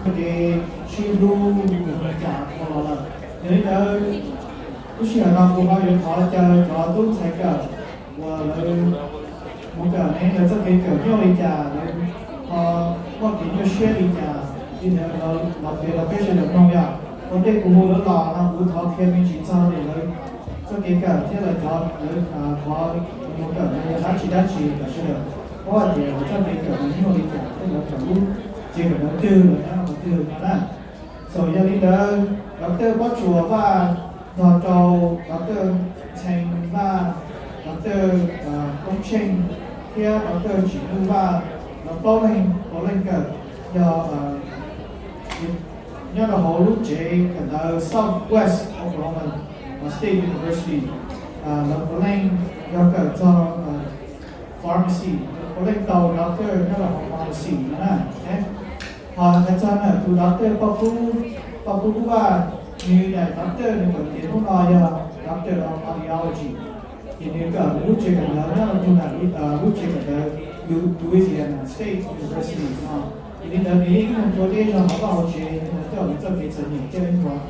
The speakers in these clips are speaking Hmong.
Ces sib hlub nws ua cas ua los lawm. Yog li ntawd, lub sij hawm no kuv ho yuav thov caw cov tub ntxhais kawm uas lawv mus kawm ne lawv txoj kev kawm nyuaj li cas, lawv ho muaj kev nyuaj siab li cas, li ntawd los qhia rau peb sawv daws mloog yom. Ua ntej kuv hu lawv los no kuv thov qhia me ntsis txog tias lawv txoj kev kawm thiab lawv cov lawv qhov mus kawm no yog dab tsi dab tsi kom sawv daws paub hais tias lawv txoj kev kawm no nyuaj li cas thiab lawv kawm lub tsev kawm ntawv twg, lawv nyob qhov twg no na. Xaus yog li ntawd, Doctor Pob Tsuas Vaj nrog rau Doctor Ntxhee Vaj, Doctor Koob Tsheej thiab Doctor Tsim Nuj Vaj, lawv plaub leeg puav leej kawm yog nyob rau hauv lub tsev kawm ntawv Southwest Oklahoma State University. Lawv puav leej yog kawm txog pharmacy, lawv puav leej tau doctor nyob rau hauv pharmacy no na. Ho hais txog ntawm tus doctor Paj Kub, Paj Kub Kub Vaj, nws daim doctor nws kawm tiav hnub no yog doctor of audiology. Ces nws kawm lub tsev kawm ntawv nyob rau tus ntawm lub tsev kawm ntawv Louisiana State University no. Yog li ntawd nws yeej ib nyuag nthuav deb zog hauv vaj hauv tsev, yog li ntawd coj nws txoj kev txom nyem thiaj li nthuav,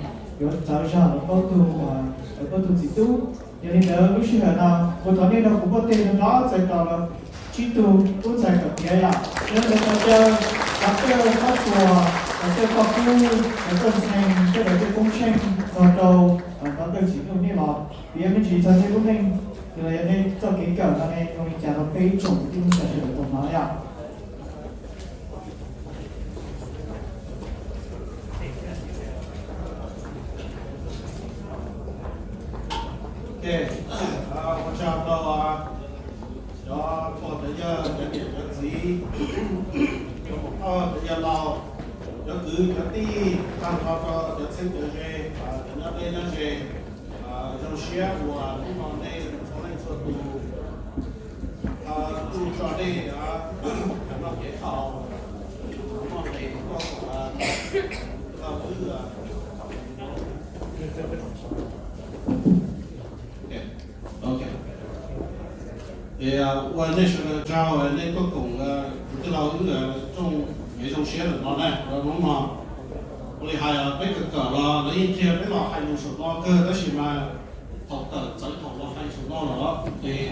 yuav txawv zog lawv plaub tug, lawv plaub tug txiv tub. Yog li ntawd lub sij hawm no kuv thov nej nrog kuv npuaj teg nrov nrov txais tos lawv tsib tug tub ntxhais kawm tiav yom. Yog li ntawd thov caw Doctor Pob Tsuas, Doctor Paj Kub, Doctor Ntxhee thiab Doctor Koob Tsheej nrog rau Doctor Tsim Nuj nej los piav me ntsis txog nej lub neej, los yog nej txoj kev kawm no ne zoo li cas rau peb ib tsoom kwv tij neej tsa sawv daws tau hnov yom. Ua tsaug rau cov pog cov yawg, cov niam cov txiv, cov muam phauj cov yawg laus, cov kwv cov tij, tag nrho rau cov txheeb cov ze, cov nyob deb nyob ze. Zoo siab uas hnub no nej txhua leej txhua tus tuaj tso nej cov noj kev haus, noj nqe tuaj tau wb. Ok. Ces ua nej sawv daws tsaug nej tuaj koom kuv tij laug wb rooj kev zoo siab ntawm no na, rau hnub no. Ua li hais peb kawm kawm los lawv yeej qhia peb los hais lus saum no kawg tab sis mas thaum kawm txawv thaum los hais saum no lawm, ces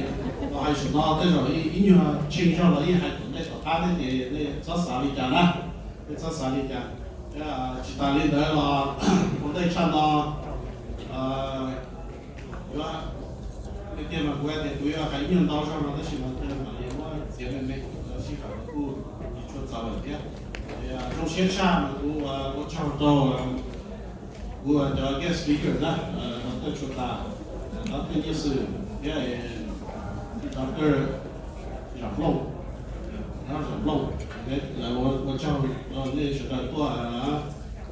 los hais saum no tej zaum ib nyuag tsheej zog los yeej hais tom ntej tom qab thiab ces nej txhob xav li cas na, nej txhob xav li cas. Tsis tas li ntawd los ua ntej tshaj no yuav, tiag tiag mas kuv tias kuv yuav hais ib nyuag ntau zog no tab sis mas tiag mas yuav muab txiav me me, sij hawm kuj tsis tshua txaus lawm thiab. Zoo siab tshaj mas kuv ua tsaug rau kuv cov guest speaker na, Doctor Tshua Tas, Doctor Nyiaj Xwm thiab Doctor Zam Nplooj, Zam Nplooj, ua tsaug nej sawv daws tuaj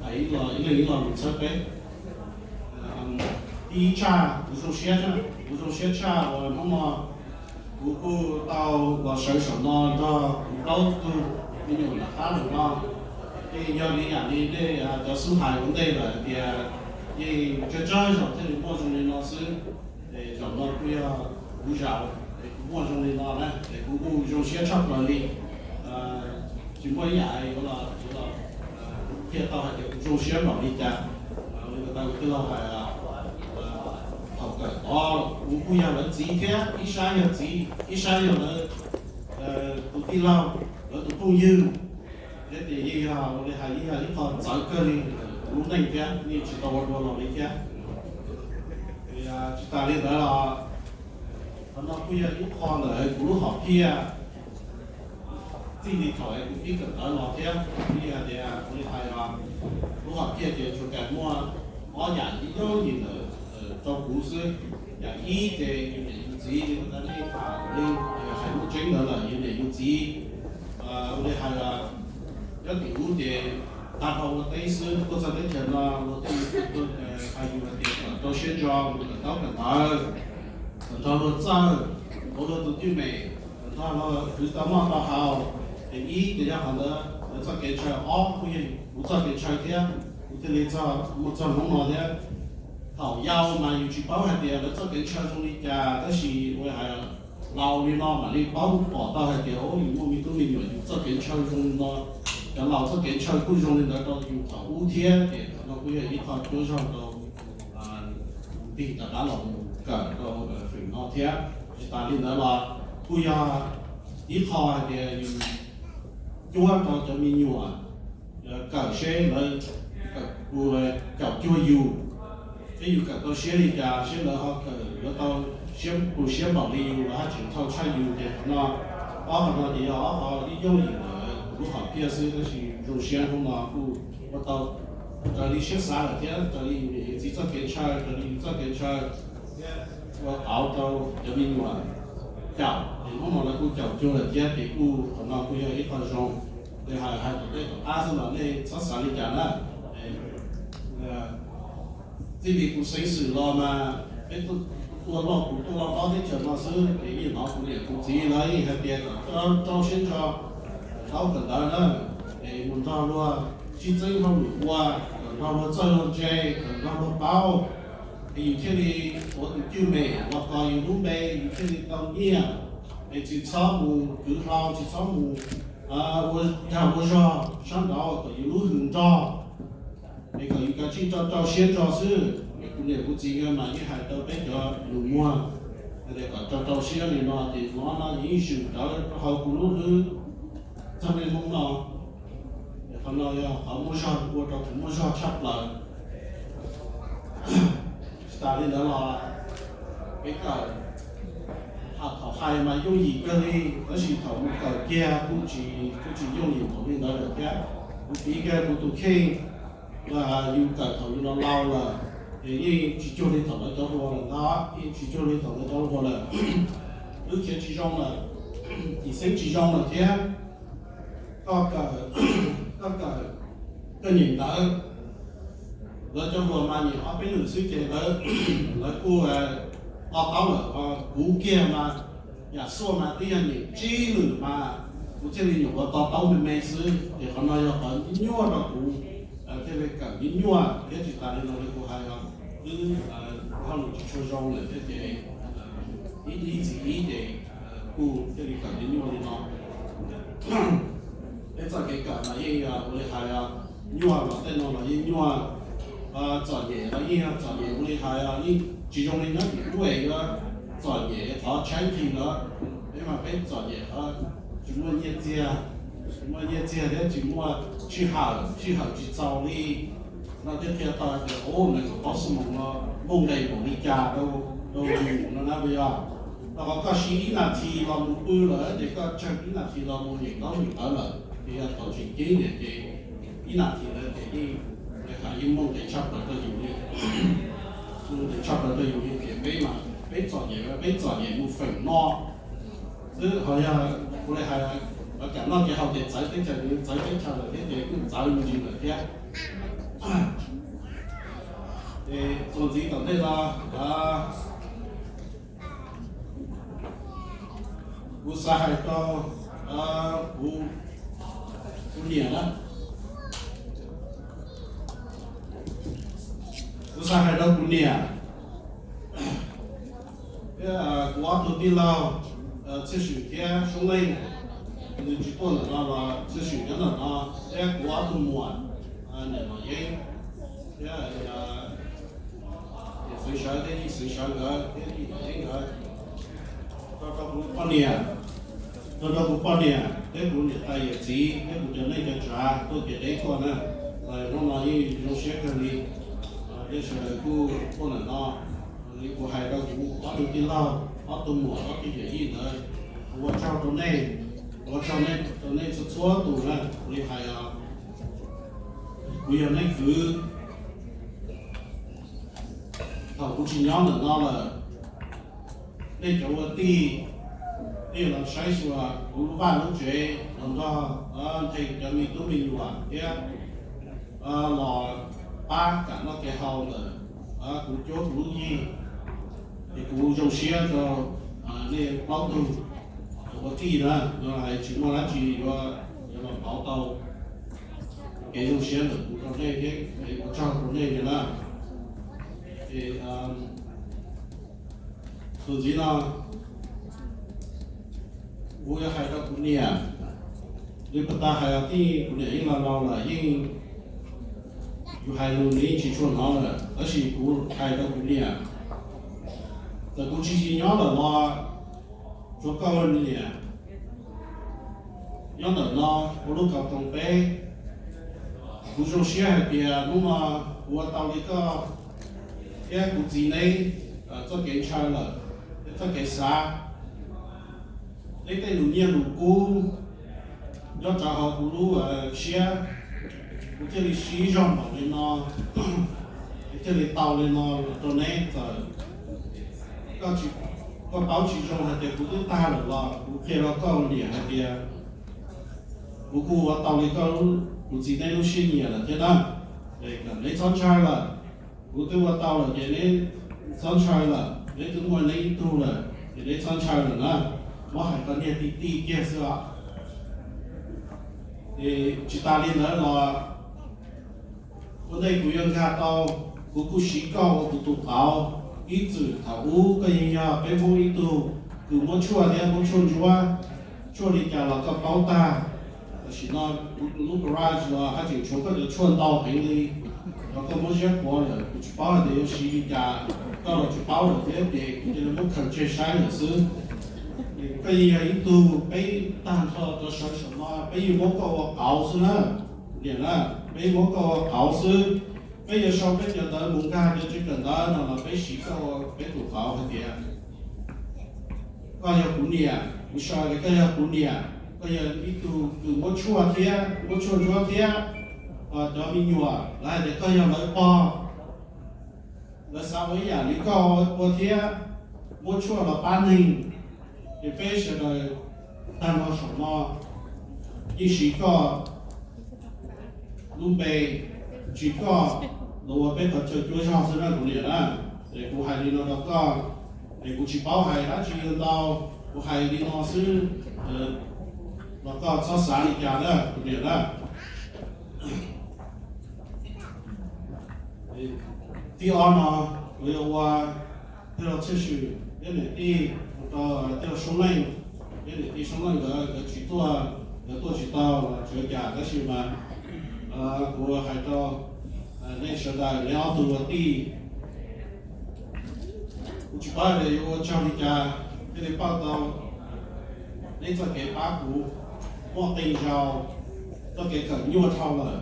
hais ib lo, ib leeg ib lo lus txhawb peb. Ib tshaj kuv zoo siab, kuv zoo siab tshaj uas hnub no kuv kuj tau los sawv saum no nrog kuv plaub tug me nyuam nram qab los no. Ces yog li yam li nej cov xub hais ua ntej lawm tias yeej tsawg tsawg zaus thiaj li muaj zoo li no xwb. Es zaum no kuj yog kuv zaum es kuv muaj zoo li no na, es kuv kuj zoo siab tshaj plaws li. Tsis muaj ib yam yuav los, yuav los qhia tau hais tias kuv zoo siab npaum li cas. Li uas tau kuv tij laug hais, thaum kawm tod kuv kuj yog lawv txiv thiab, ib sab yog txiv, ib sab yog lawv tus tij laug, lawv tus phooj ywg. Thiab ces yeej yog ua li hais yeej yog ib qho txawv kawg li kuv lub neej thiab, yeej tsis tau ua dua los li thiab. Tsis tas li ntawd los qhov no kuj yog ib qho ntawm kuv lub hom phiaj txij li thaum kuv pib kawm ntawv los thiab. Kuv yeej hais tias ua li hais lub hom phiaj ces tsuas kam muaj ob yam ib yam li ntawd rau kuv xwb. Yam ib ces yus niam yus txiv li uas nej tham li hais lub tseeb ntawd lawm, yus niam yus txiv ua li hais nyob tim ub ces tag nrho ua teb xwb, tuaj txog teb chaws no luag tej hais yus hais tias kom rau siab ntso mus kawm ntaub kawm ntawv, kom nrog luag txawj, ua luag tus cwj mem, kom nrog luag khwv tau noj tau haus. Ces ib ces yog qhov ntawd lawv txoj kev ntshaw, ob kuj yog kuv txoj kev ntshaw thiab, kuv thiaj li txog muaj txog hnub no thiab. Thaum yau mas yus tsis paub hais tias lawv txoj kev ntshaw zoo li cas, tab sis ua hais laus li no mam li paub pom tau hais tias yus muaj me tub me nyuam yus txoj kev ntshaw zoo li no. cov laus txoj kev ntshaw kuj zoo li ntawd rau yus thaum ub thiab, ces qhov no kuj yog ib qho cuab zog rau tig rov qab los mus kawm rau feem no thiab. Tsis tas li ntawd los kuj yog ib qho hais tias yus cuab rau cov me nyuam kawm seb lawv kawm, caum cuag yus, seb yus kawm tau siab li cas, seb lawv ho kawm yuav tau siab, tu siab npaum li yus los haj tseem txhaum tshaj yus. Ces qhov no, ob qhov no ces yog ob qhov ib yooj yim ntawm kuv lub hom phiaj xwb, tab sis zoo siab hnub no kuj ua tau raws li siab xav lawm thiab raws li yus niam yus txiv txoj kev ntshaw, raws li yus txoj kev ntshaw thiab ua qauv rau cov me nyuam caum, ces hnub no lawv kuj caum cuag lawm thiab, ces kuj qhov no kuj yog ib qho zoo. Li hais hais tom ntej tom qab xwb los nej txhob xav li cas na. Txij li kuv xeev xwm los mas peb tuaj loj, kuv tuaj loj ob teb chaws no xwb, ces yeej hnov kuv niam kuv txiv lawv yeej hais tias kom rau siab ntso, taub kawm ntawv na, es mus nrog luag sib txeeb hauj lwm ua, kom nrog luag txawj luag ntse, kom nrog luag paub, es yus thiaj li ua tus cwj mem los kos yus lub npe, yus thiaj li tau nyiaj, es tsis txhob mus kwv hlau, tsis txhob mus ua dag ua zog sab nraud, kom yus lub hws nrog, es kom yus kav tsij rau rau siab ntso xwb. Es kuv niam kuv txiv nkawd mas yeej hais rau peb cov nus muag tias kom rau rau siab li no, ces hnov no yeej zwm rawv rau hauv kuv lub hlwb txog niaj hnub no. Es qhov no yog qhov muaj zog, ua rau kuv muaj zog tshaj plaws. Tsis tas li ntawd los peb kawm, thaum hais mas yooj yim kawg li, tab sis thaum mus kawm kiag kuj tsis, kuj tsis yooj yim npaum li ntawd lawm thiab. Kuv piv kiag kuv tus kheej, yus kawm thaum yus los laus lawm, ces yeej tsis cuag li thaum lawv cov hluas lawm ntag, yeej tsis cuag li thaum lawv cov hluas lawm. Wb khiav tsis zoo lawm, cim xeeb tsis zoo lawm thiab. Koj kawm, koj kawm, koj nyeem ntawv, lawv cov hluas mas nyeem ob peb lwm xwb ces lawv, lawv kuj to taub lawm. Kuv kiag mas yam xuaj mas twb yog nyeem tsib lwm mas kuv thiaj li nyuam qhuav to taub me me xwb. Ces qhov no yog qhov nyuaj rau kuv, thiaj li kawm nyuaj nyuaj thiab. Tsis tas li no li kuv hais os, wb hauj lwm tsis tshua zoo lawm thiab ces ib ib txhis ib ces kuj thiaj li kawm nyuaj nyuaj li no. Peb txoj kev kawm mas yeej ua li hais nyuaj los tej no los yeej nyuaj, txom nyem los yeej yog txom nyem ua li hais, yeej tsis zoo li nyob tim ub es yuav txom nyem qhov tshaib nqhis lawm. Peb mas peb txom nyem qhov tsis muaj nyiaj txiag, tsis muaj nyiaj txiag thiab tsis muaj sij hawm, sij hawm tsis txaus li no thiaj qhia tau tias ub nees nkaum plaub xuab moos no muaj nqis npaum li cas rau yus no na, puas yog? Rau qhov koj siv ib nas this los mus pw lawm ces koj tsawg ib nas this los mus nyeem ntaub nyeem ntawv lawm, ces yog thaum tseem ceeb tiag ces ib nas this ntawd ces yeej, yeej muaj nqis tshaj plaws rau yus li, muaj nqis tshaj plaws rau yus li. Ces peb mas peb txom nyem, peb txom nyem mus feem no xwb. Ho yog ua li hais, los kam noj kev haus ces txawv teb chaws, txawv teb chaws lawm thiab ces kuj txawv me ntsis lawm thiab. Ces txuas ntxiv tom ntej no, kuv xav hais rau kuv, kuv niam na, kuv xav hais rau kuv niam thiab kuv ob tug tij laug, Txhiaj Swm thiab Soob Leej, nws tsis tuaj ntawm no los Txhiaj Swm nyob ntawm no, thiab kuv ob tug muam, niam Nom Yeeb thiab niam Xeev Sawv thiab Yij Xeev Sawv nkawd thiab Yij Nom Yeeb nkawd, rau rau kuv poj niam, rau rau kuv poj niam thiab kuv niam tais yawm txiv thiab kuv cov neej cov tsav tuaj kev deb tuaj na. Hnub no yeej zoo siab kawg li, nej sawv daws kuj tuaj ntawm no. Li kuv hais rau kuv ob tug tij laug, ob tug muam, ob tug yawm yij ntawd, kuv ua tsaug rau nej, ua tsaug rau nej txhua txhua tus na. Kuv li hais, kuv yog nej kwv, thaum kuv tsis nyob ntawm no lawm, nej cov ua tij, nej los saib xyuas kuv lub vaj lub tsev, los nrog nthe cov me tub me nyuam thiab los pab kam noj kev haus ntawm kuv cuab kuv lub yig, ces kuv zoo siab rau nej plaub tug ua tij na, no hais tsis muaj dab tsi yuav, yuav los pauv tau kev zoo siab ntawm kuv rau nej thiab kev ua tsaug rau nej li na. Ces tus ntxiv no kuv yuav hais rau kuv niam, Li puag ta hais tias kuv niam yeej laus laus lawm, yeej, yus hais lus nws yeej tsis tshua hnov lawm, tab sis kuv hais rau kuv niam, txawm kuv tsis nyob lawm los tsuav koj ua niam nyob ntawm no ua lub kaum toom peb. Kuv zoo siab hais tias hnub no kuv ua tau li koj thiab kuv txiv neb txoj kev ntshaw lawm, thiab txoj kev xav, neb tej lus nyiaj lus kub nyob rau hauv kuv lub siab, kuv thiaj li siv zog npaum li no, kuv thiaj li tau li no los rau neb. Txawm koj paub tsis zoo hais tias kuv twb tag lawm los kuv qhia rau koj ua niam hais tias kuv kuj ua tau li koj, kuv txiv neb lub siab nyiam lawm thiab na. Neb txhob ntshaw lawm, kuv twb ua tau lawm ces neb txhob ntshaw lawm, neb twb muaj neb ib tug lawm ces neb txhob ntshaw lawm na. Muab hais kom niag tij tij kiag xwb os. Ces tsis tas li ntawd los ua ntej kuv yuav nkag tau, kuv kuj siv koj ua kuv tus qauv. Ib txwm thaum ub koj yeej yog peb Hmoob ib tug kws muab tshuaj thiab muab tshuaj ntsuab, tshuaj li cas los koj paub tag. Tam sim no lub garage los haj tseem tshuav koj cov tshuaj ntau heev li, los koj muab ziab qhuav lawm, kuv tsis paub hais tias yuav siv li cas, koj los tsis paub lawm thiab ces kuv cia li muab khaws tseg saib lawm xwb. Koj yeej yog ib tug peb tag nrho cov sawv saum no peb yeej muab koj ua qauv xwb na. Niam na, peb yeej muab koj ua qauv xwb. Peb yuav sau peb cov ntawv mus nkag cov tsev kawm ntawv no los peb siv koj ua peb tus qauv hais tias koj yog kuv niam, kuv sau tias koj yog kuv niam, koj yog ib tug kws muab tshuaj thiab muab tshuaj ntsuab thiab. Cov me nyuam lawv hais tias koj yog lawv pog, lawv xav ua ib yam li koj ua thiab, muab tshuaj los pab neeg. Ces peb sawv daws tag nrho saum no yeej siv koj lub npe, siv koj los ua peb qhov chaw cuab zog xwb na kuv niam na. Es kuv hais li no rau koj, es kuv tsis paub hais dab tsi ntau, kuv hais li no xwb, los koj txhob xav li cas na kuv niam na. Thib ob no kuv yuav ua tij laug Txhiaj Swm thiab niam tij, rau tij laug Soob Leej thiab niam tij Soob Leej nkawd, nkawd tsis tuaj, nkawd tuaj tsis tau los tsis ua cas, tab sis mas kuv hais rau nej sawv daws, neb ob tug ua tij, kuv tsis paub tias yuav ua tsaug li cas thiaj li pauj tau neb txoj kev pab kuv. Muaj qee zaus txoj kev kawm nyuaj dhau lawm,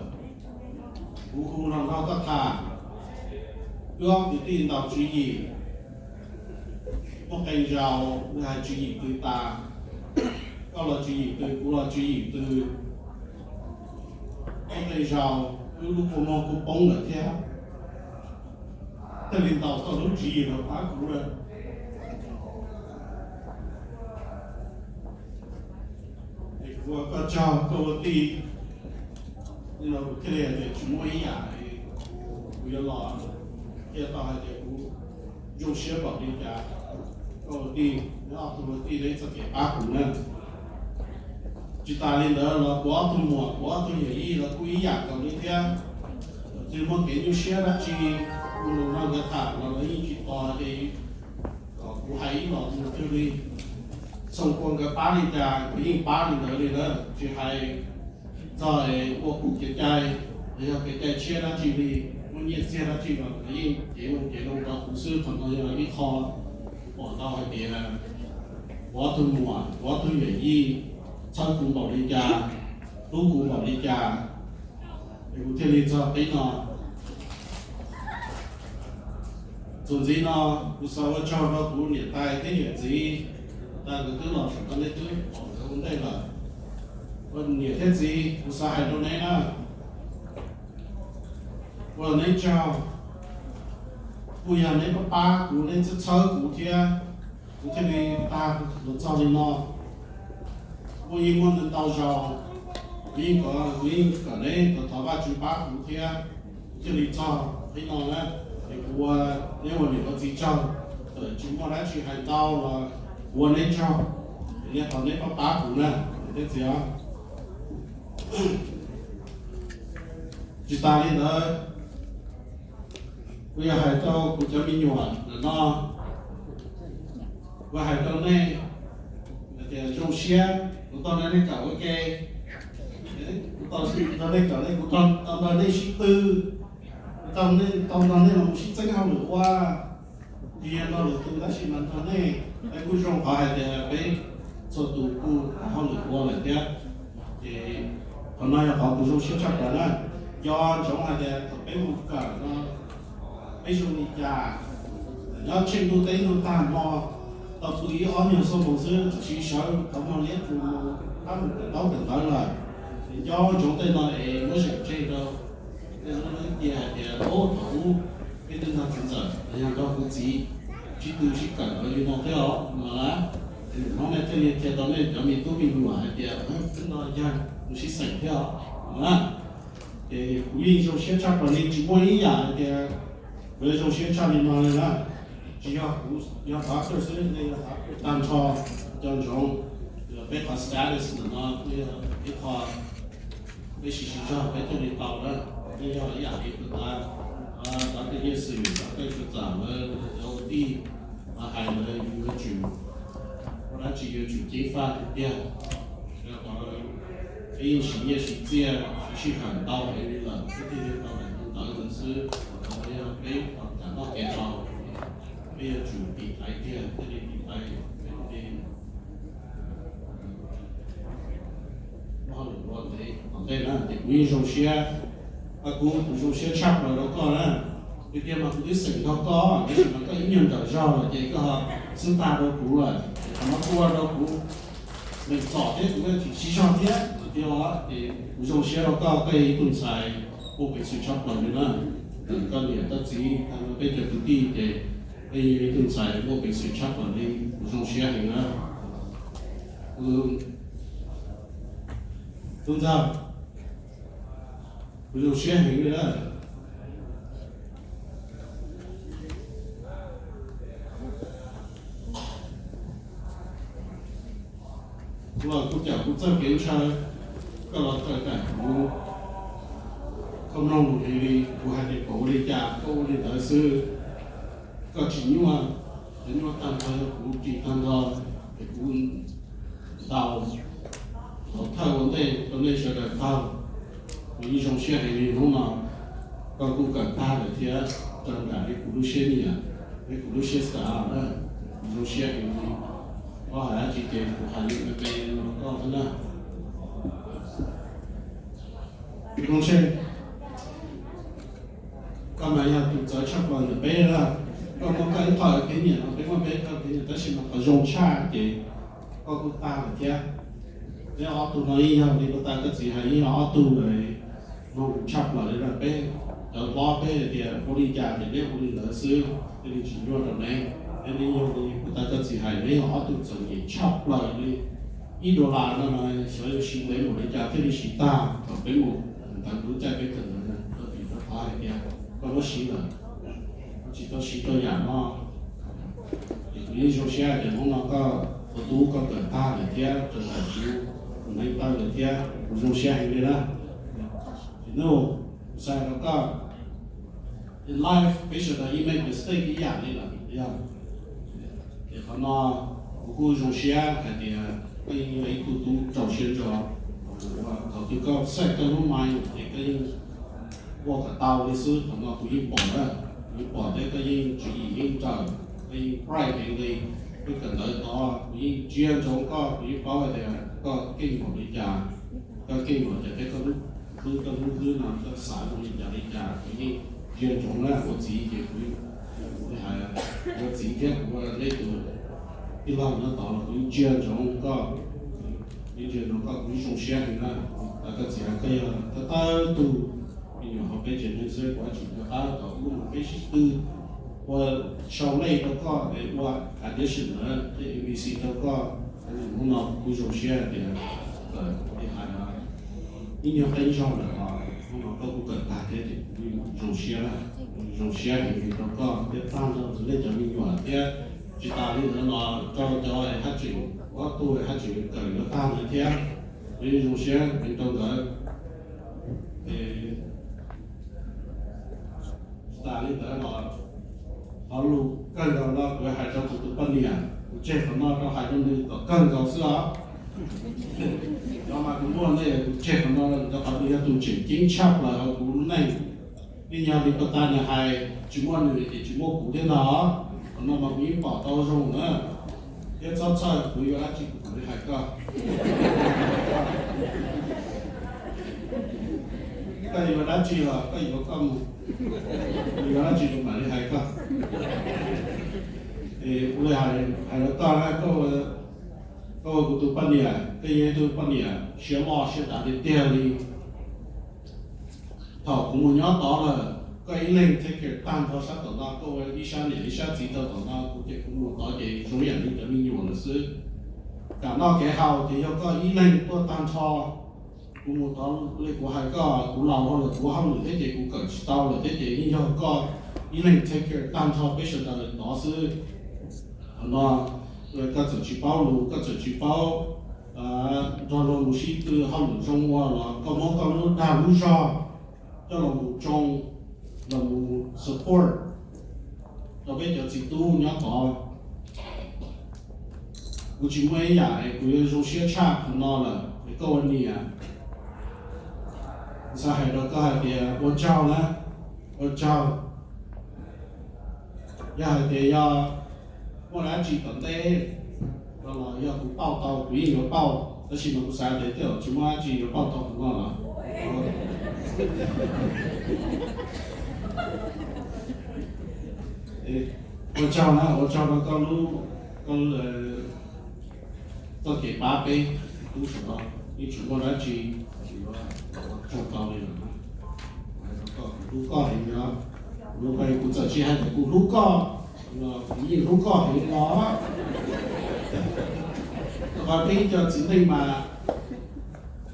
kuv hu los nrog koj tham, wb ob kwv tij ntaus tswv yim, muaj qee zaus wb hais tswv yim twg tas, koj los tswv yim twg, kuv los tswv yim twg, muaj qee zaus wb lub kua muag kuj poob lawm thiab, thiaj li ntaus koj lub tswv yim los pab kuv lawm. Es kuv ua koj tsaug koj ua tij, no kuv thiaj li hais tias tsis muaj ib yam, kuv yuav los qhia tau hais tias kuv zoo siab npaum li cas, koj ua tij, neb ob tug ua tij neb txoj kev pab kuv na. Tsis tas li ntawd los kuv ob tug muam, kuv ob tug yawm yij los kuj ib yam nkaus li thiab. Txawm muaj kev nyuaj siab dab tsi, kuv los nrog nkawd tham los lawv yeej tsis tos tias kom kuv hais ib los mus twg li. Txhob ua nkawd pab li cas kuv yeej pab li ntawd li na, tsis hais txog ua kuv kev cai, los yog kev cai tshiab dab tsi li, muaj nyiaj txiag dab tsi los nkawd yeej cev mus cev los rau kuv xwb. Qhov no yog ib qho kuv pom tau hais tias kuv ob tug muam, kuv ob tug yawm yij txhawb kuv npaum li cas, hlub kuv npaum li cas, es kuv thiaj li txog qib no. Txuas ntxiv no kuv xav ua tsaug rau kuv niam tais thiab yawm txiv, tas nkawd twb los saum no, neb twb pom nkawd ua ntej lawm. Ua niam thiab txiv, kuv xav hais rau neb na, ua neb tsaug, kuj yog neb pab pab kuv, neb txhawb txhawb kuv thiab, kuv thiaj li tag los txog li no. Kuj yeej muaj ntau zaus, kuv yeej kom, kuv yeej kom neb thov thov Vajtswv pab kuv thiab, kuv thiaj li txog qib no na. Es kuv ua neb ua niam ua txiv tsaug, txawm tsis muaj dab tsi hais ntau los kuv ua neb tsaug, es thov neb pab pab kuv na, niam thiab txiv os. Tsis tas li ntawd, kuv yog hais rau kuv cov me nyuam ntawm no, kuv hais rau nej hais tias zoo siab kuv tau nrog nej kawm ua ke. Kuv tau nrog nej kawm ne, kuv tau nrog nej sib tw, kuv tau nrog nej los mus sib txeeb hauj lwm ua. Tsis yog nrog lwm tus tab sis mas nrog nej, peb kuj zoo qhov hais tias peb txhua tus kuj hauj lwm ua lawm thiab. Ces qhov no yog qhov kuv zoo siab tshaj plaws na. Nco ntsoov hais tias thaum peb mus kawm no, peb zoo li cas, nyob tsheej ntuj teb ntuj tag hmo, tau pw ib ob nyuag xuab moos xwb, txawm sib sawv qhov muag liab ploog, qab mus kawm ntaub kawm ntawv lawm. Nco ntsoov tej no es muab zeem tseg rau nej lub cev hais tias, o, thaum ub peb twb nrog txiv ntxawm los yog nrog kuv txiv sib tw sib kawm ntawv li no thiab os no na. Ces hnub no nej thiaj li qhia tau nej cov me tub me nyuam hais tias, twb no yog mus sib xeem thiab os no na. Ces kuv yeej zoo siab tshaj plaws li, tsis muaj ib yam hais tias kuv zoo siab tshaj li no li na. Tsis yog kuv yog doctor xwb, nej yog doctor tag nrho, nco ntsoov, peb qhov status ntawm no kuj yog ib qho peb siv siv zog peb thiaj li tau na. Peb yog ib yam li tus doctor Nyiaj Xwm, doctor Suav Txam lawv cov ua tij hais lawv yuav tsum, ua dab tsi yuav tsum ceev faj tiag tiag. Peb yeej siv nyiaj siv txiaj siv sij hawm ntau heev li lawm, peb thiaj li tau daim ntawv ntawd xwb. Qhov yog peb tau kam noj kev tau, peb yuav tsum tiv thaiv tiag, thiaj li tiv thaiv peb ua hauj lwm ua ntev tom ntej na. Ces kuv yeej zoo siab, kuv, kuv zoo siab tshaj plaws rau koj na. Tiag tiag mas kuv twb xeem nrog koj, tiam sis mas koj ib nyuag nrawm zog lawm ces koj xub tag rau kuv lawm, ces qhov no kuj ua rau kuv meem txom thiab kuv tsis sib zog thiab tiag. Ces kuv zoo siab rau koj, koj yog ib tug ntxhais muaj peev xwm tshaj plaws li na. Koj niam koj txiv, peb cov kwv tij ces koj yog ib tug ntxhais muaj peev xwm tshaj plaws li, kuv zoo siab heev na. Tub ntxawg, kuv zoo siab heev li na. Kuv los kuv cawm kuv txoj kev ntshaw, koj los tawm tsam kuv, koj mloog lus heev li, kuv hais tias kom ua li cas koj ua li ntawd xwb. Koj tsis nyuaj, cov nyuaj tag nrho yog kuv ris tag nrho, es kuv ntaus thaum thawj ua ntej rau nej sawv daws taug. Kuv yeej zoo siab heev li hnub no koj kuj kawm tag lawm thiab, raws nraim li kuv lub siab nyiam thiab kuv lub siab xav na. Kuv zoo siab heev li, koj hais dab tsi ces kuv hais li me me rau koj xwb na. Koob Tsheej, koj mas yog tus txawv tshaj plaws ntawm peb lawm. Koj muaj koj ib qho khib nyiam no, peb muaj peb qho khib nyiam, tab sis mas qhov zoo tshaj ces koj kuj tag lawm thiab. Neb ob tug no yeej yog li koj tau koj txiv hais, yeej yog ob tug mloog tshaj plaws li na. Peb cov hlob peb hais tias ua li cas ces neb ua li ntawd xwb, thiaj li tsis nyuaj rau neb. Neb yeej yog li koj tau koj txiv hais, neb yog ob tug txawm nyem tshaj plaws li. Ib dollar no mas xyov yuav siv ntev npaum li cas thiaj li siv tag thaum peb mus ntawd lub caij peb kawm ntawv na. Koj txiv tau qhov hais tias koj muab siv lawm, koj tsis tau siv rau yam no. Ces kuv yeej zoo siab tias hnub no koj ua tub koj kawm tag lawm thiab, raws nraim kuv tus neeg tawj lawm thiab, kuv zoo siab heev li na. Ces no, kuv xav rau koj, in life peb sawv daws yeej make mistake ib yam li lawm yog. Ces qhov no kuv kuj zoo siab hais tias koj yeej yog ib tug tub rau siab ntso. Thaum twg koj set koj lub mind ces koj yeej ua kom tau li xwb, qhov no kuv yeej pom na. Kuv yeej pom thiab koj yeej tswv yim yeej raws, koj yeej bright heev li. Lub kawm ntawv tod kuv yeej ntsia ntsoov koj, kuv yeej paub hais tias koj keej npaum li cas, koj keej npaum cas thiab koj lub hlwb, koj lub hlwb no koj xav zoo li cas li cas, kuv yeej ntsia ntsoov na. Ua txiv ces kuv, kuv hais, ua txiv thiab kuv ua neb tus tij laug nyob tod los kuv yeej ntsia ntsoov koj, yeej ntsia ntsoov koj, kuv yeej zoo siab heev na. Kuv tau koj txiv hais koj yog thawj thawj tug me nyuam hauv peb tsev neeg xwb, kuv yuav tsum nco qab thaum ub no peb sib tw ua show lej rau koj es ua audition ntawd thiab M V C rau koj, hnub no kuv zoo siab hais tias, li hais, ib nyuag qe zog lawm os, hnub no koj kuj kawm tag thiab ces kuv zoo siab, zoo siab heev li rau koj thiab tag nrho nej cov me nyuam thiab. Tsis tas li ntawd los rau cov haj tseem, ob tug haj tseem kawm yuav tag ntawd thiab, kuv yeej zoo siab heev rau nkawd. Tsis tas li ntawd los qhov lus kawg nkaus no kuv hais rau kuv tus poj niam, kuv tseg qhov no rau hais rau nws kom kawg nkaus xwb os. Cov mas kuv muaj ntej kuv tseg qhov no rau qhov nws yog tus tseem ceeb tshaj plaws hauv kuv lub neej. Yeej yog li puag ta nws hais tsis muaj nws ces tsis muaj kuv thiab ntag. Qhov no mas kuv yeej pom tau zoo na. Thiab txhob txhawj, kuv yuav dab tsi kuv mam li hais koj. Koj yuav dab tsi los koj yuav koj mus, kuv yuav dab tsi kuv mam li hais koj. Kuv li hais rau koj na, koj ua kuv tus poj niam, koj yog ib tug poj niam siab loj siab dav tiag tiag li. Thaum kuv mus nyob tod lawm, koj ib leeg take care tag nrho sab tom no, koj ua ib sab niam ib sab txiv rau tom no, kuv ces kuv mus tod ces zoo yam li cov me nyuam lawm xwb. Kev noj kev haus ces yog koj ib leeg tuaj tag nrho. Kuv mus tod li kuv hais koj, kuv laus dhau lawm, kuv hauj lwm thiab ces kuv kawm tsis tau lawm thiab ces yeej yog koj ib leeg take care tag nrho peb sawv daws tod xwb. Qhov no koj txawm tsis paub lus, koj txawm tsis paub nrog luag mus sib tw hauj lwm zoo ua los koj muab koj lub dag lub zog coj los mus tsoo, los mus support rau peb cov txiv tub nyob tod. Kuv tsis muaj ib yam es kuv yuav zoo siab tshaj qhov no lawm es koj ua niam. Kuv xav hais rau koj hais tias ua tsaug na, ua tsaug. Yog hais tias yog muaj dab tsi tom ntej no los yog kuv pauj tau kuv yeej yuav pauj, tab sis mas kuv xav tias tej zaum tsis muaj dab tsi yuav pauj tau qhov no lawm. Ua tsaug na, ua tsaug rau koj lub, koj txoj kev pab peb txiv tub sawv daws, yeej tsis muaj dab tsi yuav ua tsaug tau li lawm. Hais rau koj, kuv hlub koj heev li os. Kuv txawm tsis hais tias kuv hlub koj los kuv yeej hlub koj heev li os. Rau qhov peb cov txiv neej mas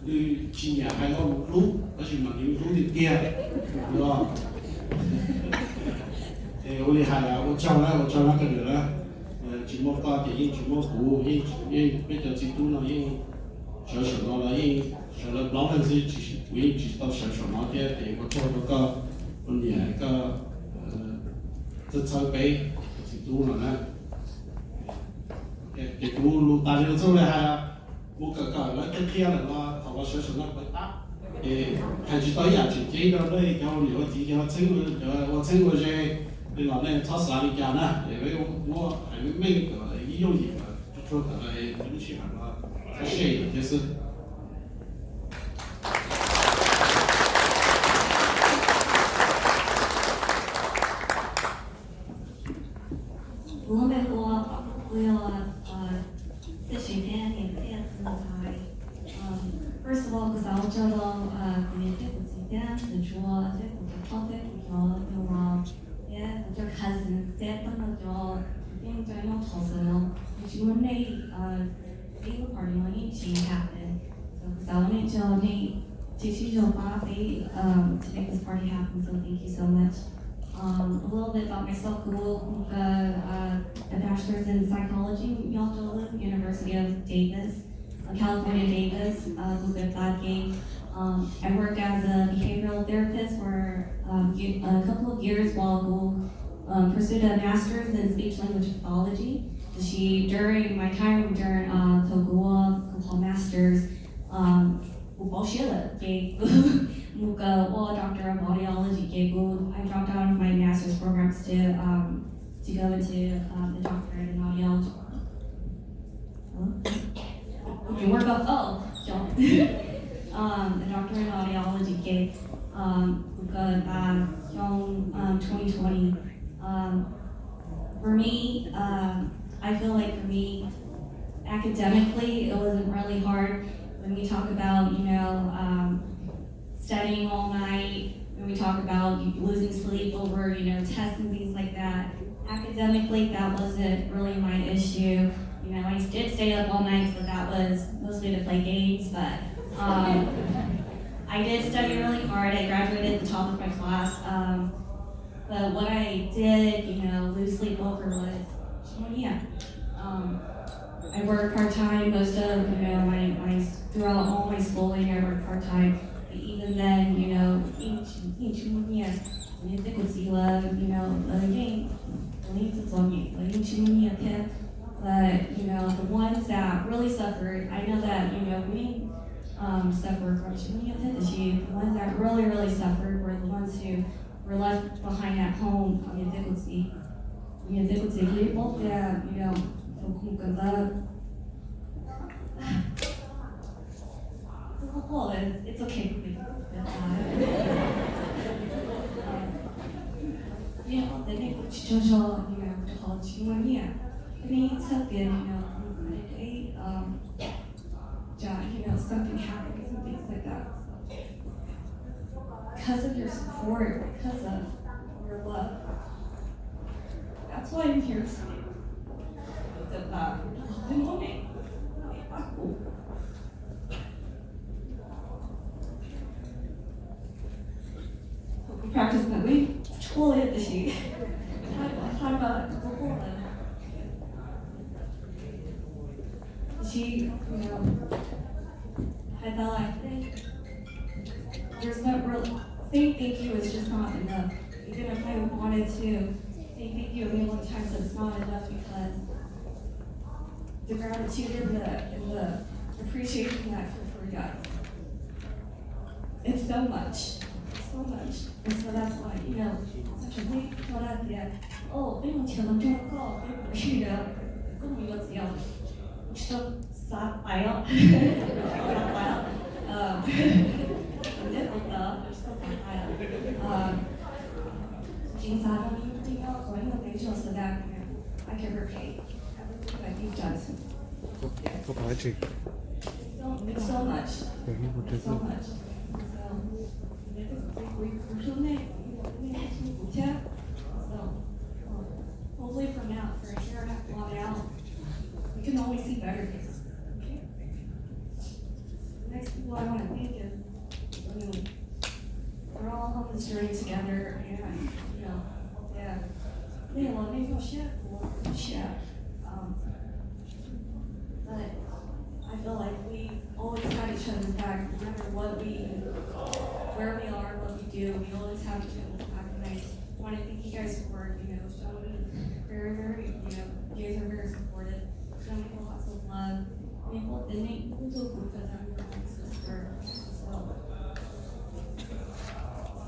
nws tsis nyiam hais lo lus hlub, tab sis mas nws hlub tiag tiag, yog. Es ua li hais ua tsaug na, ua tsaug na koj niam na. Tsis muaj koj ces yeej tsis muaj kuv, yeej peb cov txiv tub no yeej sawv saum no los yeej sawv lawv plaub leeg xwb, kuv yeej tsis tau sawv saum no thiab. Ces ua tsaug rau koj ua niam koj txhawb txhawb peb cov txiv tub no na. Ces kuv lus tas li no txuj li hais, kuv kawm kawm lawv qhia qhia lawm los thaum los sawv saum no pab tab. Ces hais tsis tau ib yam tseem ceeb rau nej cov ua niam ua txiv, cov ua txheeb ua ze li los nej txhob xav li cas na. Es peb muab hais meej meej kom ib yooj yim kom tsuag tsuag kom lub sij hawm no txhob sej lawm thiab xwb. Kuv lub npe hu ua Pov Kub, kuv yog Txhiaj Siv Pheej niam txiaj tus ntxhais. First of all, kuv xav ua tsaug rau kuv niam thiab kuv txiv thiab kuv tsua thiab kuv cov phauj thiab kuv cov yau laus thiab kuv cov cousins thiab tag nrho cov kwv tij neej tsa nyob thoob plaws no. Yog tsis muaj nej, peb lub party no yeej tsis happen. So kuv xav ua nej tsaug, nej tseem sib zog pab peb to make this party happen, so thank you so much. Um, a little bit about myself, kuv mus kaw a bachelor's in psychology nyob rau lub University of Davis, uh, California Davis, uh, kuv kaw pab ke. Um, I work as a behavioral therapist for um, ye- a couple of years while kuv um, pursued a master's in speech language pathology. Tiam sis during my time during uh, thaum kuv ua kuv qhov master's, um, kuv paub siab lawm ces kuv mus kaw ua Doctor of Audiology ces kuv I dropped out of my master's programs to um, to go into um, the doctorate in audiology. Kuv tsis muaj koj, oh, xyov. Um, a doctorate in audiology ces um, kuv kaw tas xyoo um, twenty twenty. Um, for me, um, I feel like for me, academically, it wasn't really hard. When we talk about, you know, um, studying all night, when we talk about losing sleep over, you know, tests and things like that, academically, that wasn't really my issue. You know, I did stay up all night, but that was mostly to play games. But um, I did study really hard. I graduated at the top of my class. Um, but what I did, you know, lose sleep over was pneumonia. Um, I worked part time most of, you know, my, my throughout all my schooling. I worked part time. But even then, you know, yeej tsis muaj nyiaj, kuv niam thiab kuv txiv lawv, you know, lawv yeej, lawv yeej txom txom nyem, lawv yeej tsis muaj nyiaj thiab. But, you know, the ones that really suffered, I know that, you know, we um, suffer from Chinese autism. The ones that really, really suffered were the ones who were left behind at home. Tus kheej tiag, you know, tus kheej tiag, you know, tus kheej tiag, it's okay for me. Neb tsis tsaug zog, you know, rau qhov tsis muaj nyiaj, neb txhawj tias, you know, um, yeah, you know, something happened, some things like that. Because of your support, because of your love, that's why I'm here today. Tus kheej tiag, kuv practice ntawm wb tshuaj li tab sis hais, hais mas kuv quaj lawm. Tab sis, you know, hais tau like, there's no real, saying thank you is just not enough. Even if I wanted to say thank you a million times, it's not enough because the gratitude and the, and the appreciation that I feel for you guys. It's so much. It's so much. And so that's why, you know, such a big shout out to you. Oh, peb mus nrhiav los nrog koj, peb mus sib nrhiav, koj mus yuav txiv os. Tsis tau xav pais os. Tsis tau xav pais os. Neb ua ntawd, tsis tau xav pais os. Tseem xav rau nej, nej nyob kom ib tug neeg so that I can repay everything that you've done. Koj pom dab tsi? It's so, it's so much. It's so much. So, kuv hlub nej, nej hlub kuv thiab. So, hopefully from now, from here on out, we can always see better days. Okay? The next people I want to thank is, you know, we're all on this journey together, and, you know, yeah, nej los nej nyuaj siab, kuv los nyuaj siab. Um, but I feel like we always have each other's back, no matter what we, where we are, what we do, we always have each other's back. And I want to thank you guys for, you know, showing me very, very, you know, you guys are very supportive, showing me lots of love. Ib qho tias nej kuj tuaj kuv because I'm your older sister. So,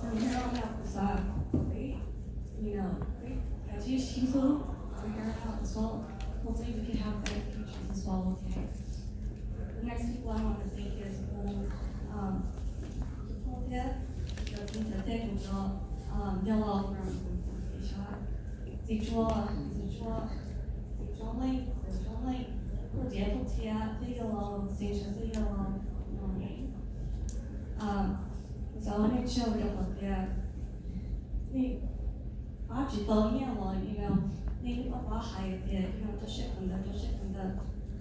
from here on out, kuv xav peb, you know, peb kav tsij sib hlub from here on out as well. Hopefully we can have better futures as well, okay? The next people I want to thank is, um, um, thiab, because since I take a job, um, y'all all from, from Asia. Txiv Tsua, txiv Tsua, txiv Tsua Leej, txiv Tsua Leej, Phooj Diav, Phooj Txhiaj, thiab yawg laus Xeev Tsheej, thiab yawg laus Nom Yeej. Xav ua nej tsaug rau qhov tias nej pab tsis tau nyiaj los, you know, nej pab pab hais tias, you know, rau siab kawm ntawv, rau siab kawm ntawv,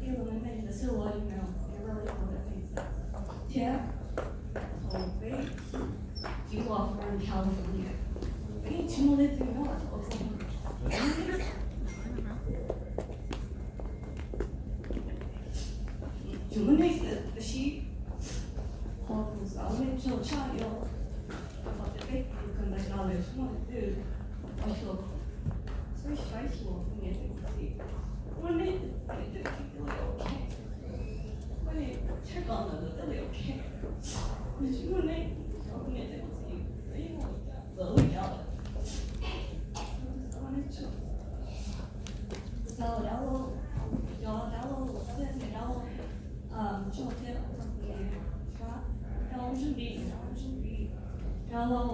thiab ua me me ntawd xwb los, you know, it really helped us. Thiab thaum peb, you all from California, peb tsis muaj leej twg nyob Oklahoma. Tsis muaj nej xwb, tab sis qhov kuv xav ua nej tsaug tshaj yog qhov tias peb kawm ntawv tas lawm tsis muaj leej twg ua xyuas, saib xyuas kuv niam thiab kuv txiv. Muaj nej, kuv niam thiab kuv txiv thiaj li ok. Muaj nej tshaj koj ntawd thiaj li ok. Nws tsis muaj nej, kuv niam thiab kuv txiv yeej ua li cas lawm. So, dab laug, cov dab laug, dab laug, dab laug, um, tso thiab, dab laug Zoo Lis, dab laug Zoo Lis, dab laug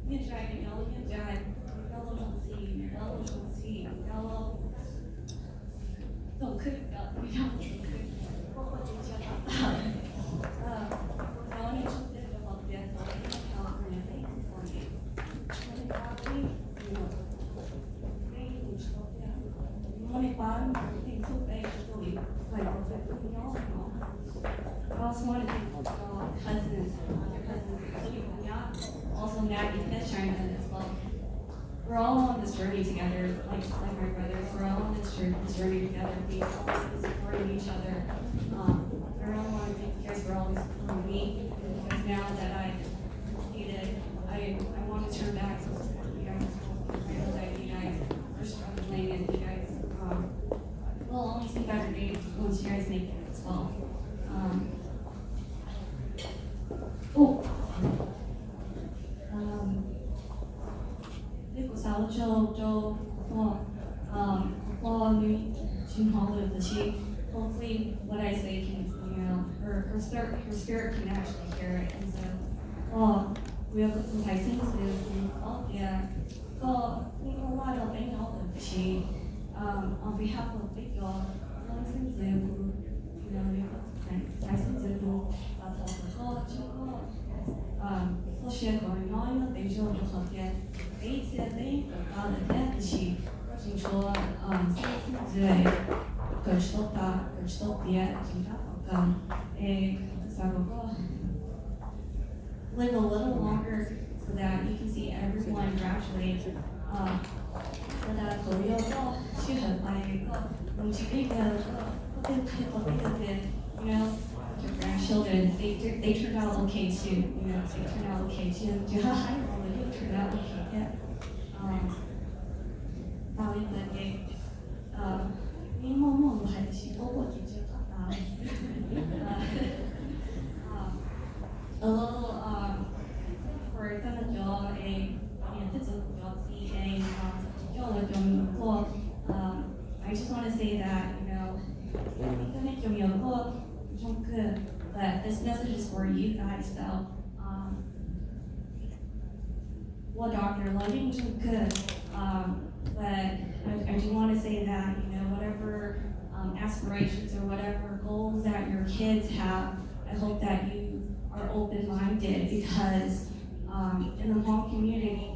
Nyiaj Dai, dab laug Nyiaj Dai, dab laug Zoo Txi, dab laug Zoo Txi, dab laug Txoov Khwb, dab laug Txoov Khwb, kuj ua tsis tshua tau. Um, kuv xav ua nej tsaug thiab rau qhov tias thaum peb nyob California peb kuj pom nej, peb pab peb, you know, peb mus tsis tau tiag. Muaj nej pab, nej thuam peb tsis tau li, like, peb kuj nyob no. I also want to thank, uh, cousins, other cousins, including Nya, also Maggie, that's China as well. We're all on this journey together, like, like my brothers. We're all on this jour-, this journey together. We all supporting each other. Um, I really want to thank you guys for always supporting me, because now that I completed, I, I want to turn back and support you guys as well, because I know that you guys are struggling and you guys, um, Rau, rau, um, um, tsis hnov lus, tab sis hopefully what I say can, you know, her, her spirit, her spirit can actually hear it. And so, um, we have, kuv hais xeeb ntxwv, kuv paub tias koj yeej ua vaj rau peb nyob lawm, tab sis, um, on behalf of peb cov xeeb ntxwv, kuv, you know, hais xeeb ntxwv, kuv thov kom koj, koj txoj sia kom nyob ib ntev zog, rau qhov tias peb txhia peb tawm plaws lawm thiab, tab sis koj tseem tshuav, um, xeeb ntxwv kawm tsis tau tas, kawm tsis tau tiav, tseem tab tom kawm. Es xav kom koj live a little longer so that you can see everyone graduate. Um, so that thaum yog koj sij hawm pais, koj mus tsis peb caug, koj, koj twb qhia tau peb tias, you know, your grandchildren, they, they turned out okay too, you know, they turned out okay too. Tsis haj hais los lawv yeej turned out okay thiab. Um, tas li ntawd ces, um, yeej muaj muaj lus hais, tab sis paub paub ces tsis qab tas. Um, a little, um, for koj cov, eh, niam thiab txiv, cov txiv, eh, um, coj lawv cov me nyuam tuaj, um, I just want to say that, you know, koj nej cov me nyuam tuaj zoo kawg, but this message is for you guys, so, um, ua doctor los yeej zoo kawg. Um, but I, I do want to say that, you know, whatever, um, aspirations or whatever goals that your kids have, I hope that you are open-minded because, um, in the Hmong community,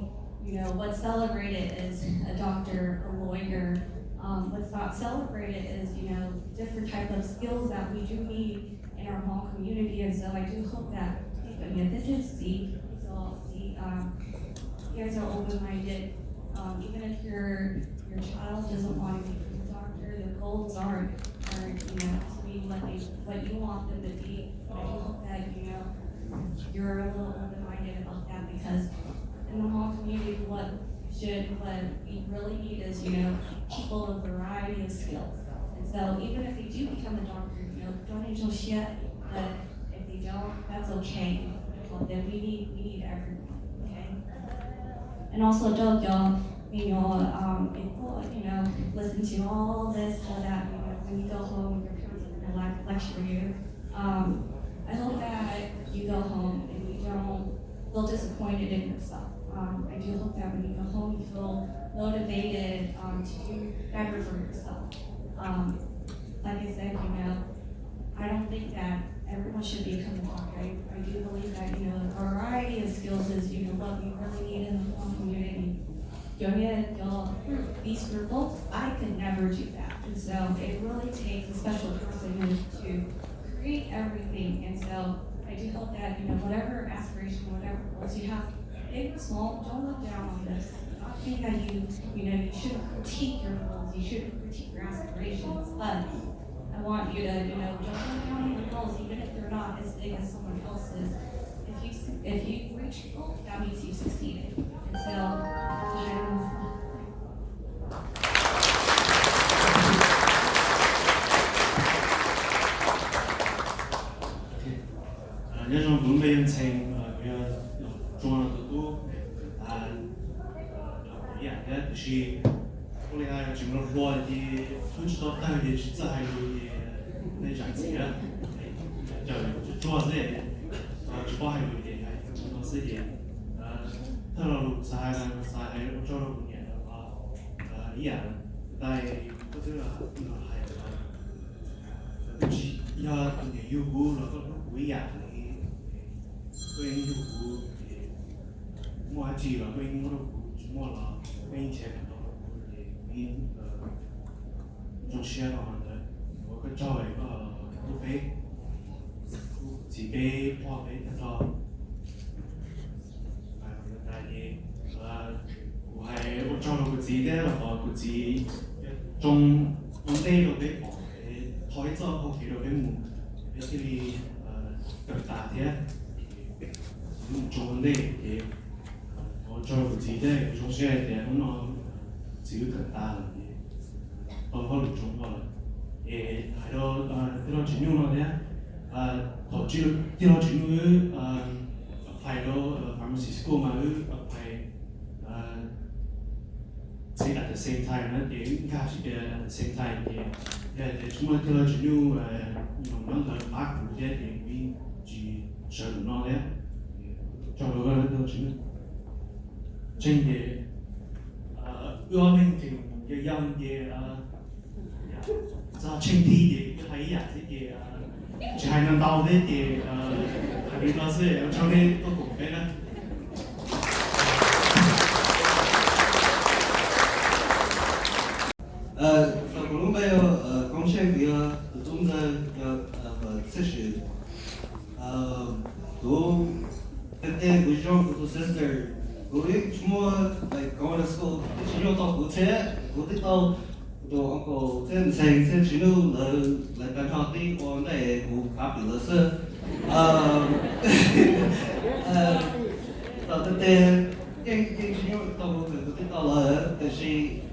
you know, what's celebrated is a doctor, a lawyer. Um, what's not celebrated is, you know, different type of skills that we do need in our Hmong community, and so I do hope that, um, you guys are open-minded. Um, even if your your child doesn't want to be a doctor, the goals are, are, you know, to be what they, what you want them to be. I do hope that, you know, you're a little open-minded about that because in the Hmong community, what should, what we really need is, you know, people of variety of skills. And so even if they do become a doctor, you know, don't angel shit, but if they don't, that's okay. Well, then we need, we need everyone, okay? And also, don't y'all, you know, um, you know, listen to all this so that, you know, when you go home, your parents are gonna, like, lecture you. Um, I hope that you go home and you don't feel disappointed in yourself. Um, I do hope that when you go home, you feel motivated, um, to do better for yourself. Um, like I said, you know, I don't think that everyone should become a doctor. I, I do believe that, you know, a variety of skills is, you know, what we really need in the Hmong community. Cov niag, cov, these group, I could never do that. And so it really takes a special person to, to create everything. And so I do hope that, you know, whatever aspiration, whatever goals you have, big or small, don't look down on this. Not think that you, you know, you shouldn't critique your goals, you shouldn't critique your aspirations, but I want you to, you know, don't look down on your goals, even if they're not as big as someone else's. If you, if you reach your goal, that means you succeeded. And so, I don't know. Nyob zoo, kuv lub npe yog Ntxhee, kuv yog Tsua no tus tub. Ib yam thiab, tiam sis ua li hais tseem hluas hluas ces hnub tsis tau tawg ces tsis txawj hais lus ces nej zam txim. Cawm tsuag tsuag xwb, tsis paub hais lus ces hais no xwb ces thawj lo lus xav hais, xav hais ua tsaug rau kuv niam, ib yam tais koj twb hais, yog tus niam yug kuv los koj hlub kuv ib yam li koj yeej yug kuv, muaj dab tsi los koj yeej muab rau kuv, tsis muaj los koj yeej nrhiav kom tau rau kuv ces kuv yeej zoo siab rau qhov ntawd. Ua koj tsaug koj hlub peb, hlub kuv txiv peb, pog peb tag nrho. Kuv hais ua tsaug rau kuv txiv thiab los kuv txiv tsoo ua ntej rau peb pom, qhov ib txoj hau kev rau peb mus, peb thiaj li kawm tas thiab tsoo ua ntej ces ua tsaug rau kuv txiv thiab. Kuv zoo siab hais tias hnub no txiv wb kawm tas lawm ces tau hauj lwm zoo nkauj lawm. Es hais rau tij laug Tsim Nyuj no thiab, thaum tij laug Tsim Nyuj wb apply rau pharmacy school mas wb apply, Ces at the same time na ces nkag siab tias at the same time ces yog tias tsis muaj tij laug Tswv Nuj nyob ntawd pab kuv thiab ces kuv yeej tsis sawv ntawm no thiab. Tsaug rau koj tij laug Tswv Nuj. Tseeb ces wb ob leeg ces yog yog ces txog tsheej thib ces wb hais ib yam xwb ces tsis hais no ntau thiab ces hais li no xwb, ua tsaug nej tuaj koom peb na. Txog kuv lub npe, Koob Tsheej, kuv yog tus tub ntxawg, yog txhiaj sim. Kuv tias kuv zoo kuv tus sister, kuv yeej tsis muaj like going to school, yeej tsis nyuaj tau kuv thiab kuv twb tau kuv tus uncle thiab ntxhee thiab Tswv Nuj lawv lawv tag nrho tib ua ntej kuv pab pim lawv xwb. Tau tias yeej yeej tsis nyuaj tau kuv, kuv twb tau lawm tiam sis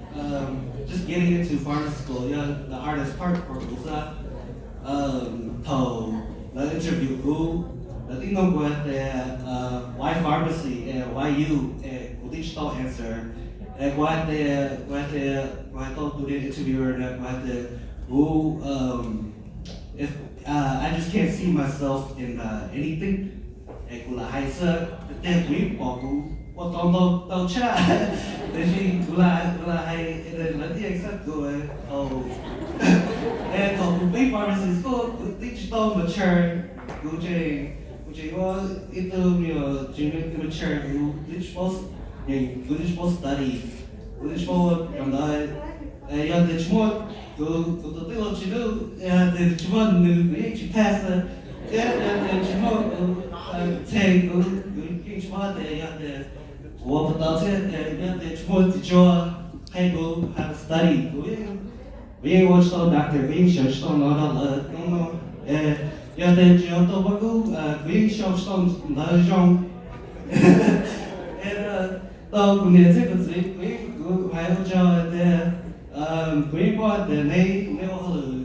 just getting into pharmacy school yog the hardest part for kuv xwb. Thaum lawv interview kuv, lawv tib nug kuv hais tias why pharmacy and why you, es kuv twb tsis tau answer. Es kuv hais tias, kuv hais tias, kuv hais tau tus interviewer na, kuv hais tias kuv I just can't see myself in anything. Es kuv lam hais xwb, tiag kuv yeej pom kuv ua tau ntau tau tshaj, tiam sis kuv lam, kuv lam hais lawv thiaj accept kuv. Thaum, es thaum kuv pib pharmacy school kuv twb tsis tau mature, kuv tseem, kuv tseem ua ib tug me nyuam tseem immature, kuv twb tsis paub, kuv twb tsis paub study, kuv twb tsis paub ua cov ntawd. Yog tias tsis muaj kuv, kuv tus tij laug Tswv Nuj, yog tias tsis muaj nws kuv yeej tsis pass, thiab yog tias tsis muaj kuv, txheej kuv, kuv yeej tsis paub tias yog tias kuv ua puas tau thiab, yog tias tsis muaj txiv tsuas qhia kuv how to study, kuv yeej, kuv yeej ua tsis tau doctor, kuv yeej sawv tsis tau ntawv rau lawv no. Yog tias tsis yog tau pab kub, kuv yeej sau tsis tau ntawv zoo. Tau kuv niam thiab kuv txiv, kuv yeej, kuv hais ua tsaug tias kuv yeej paub tias neb, neb ua hauj lwm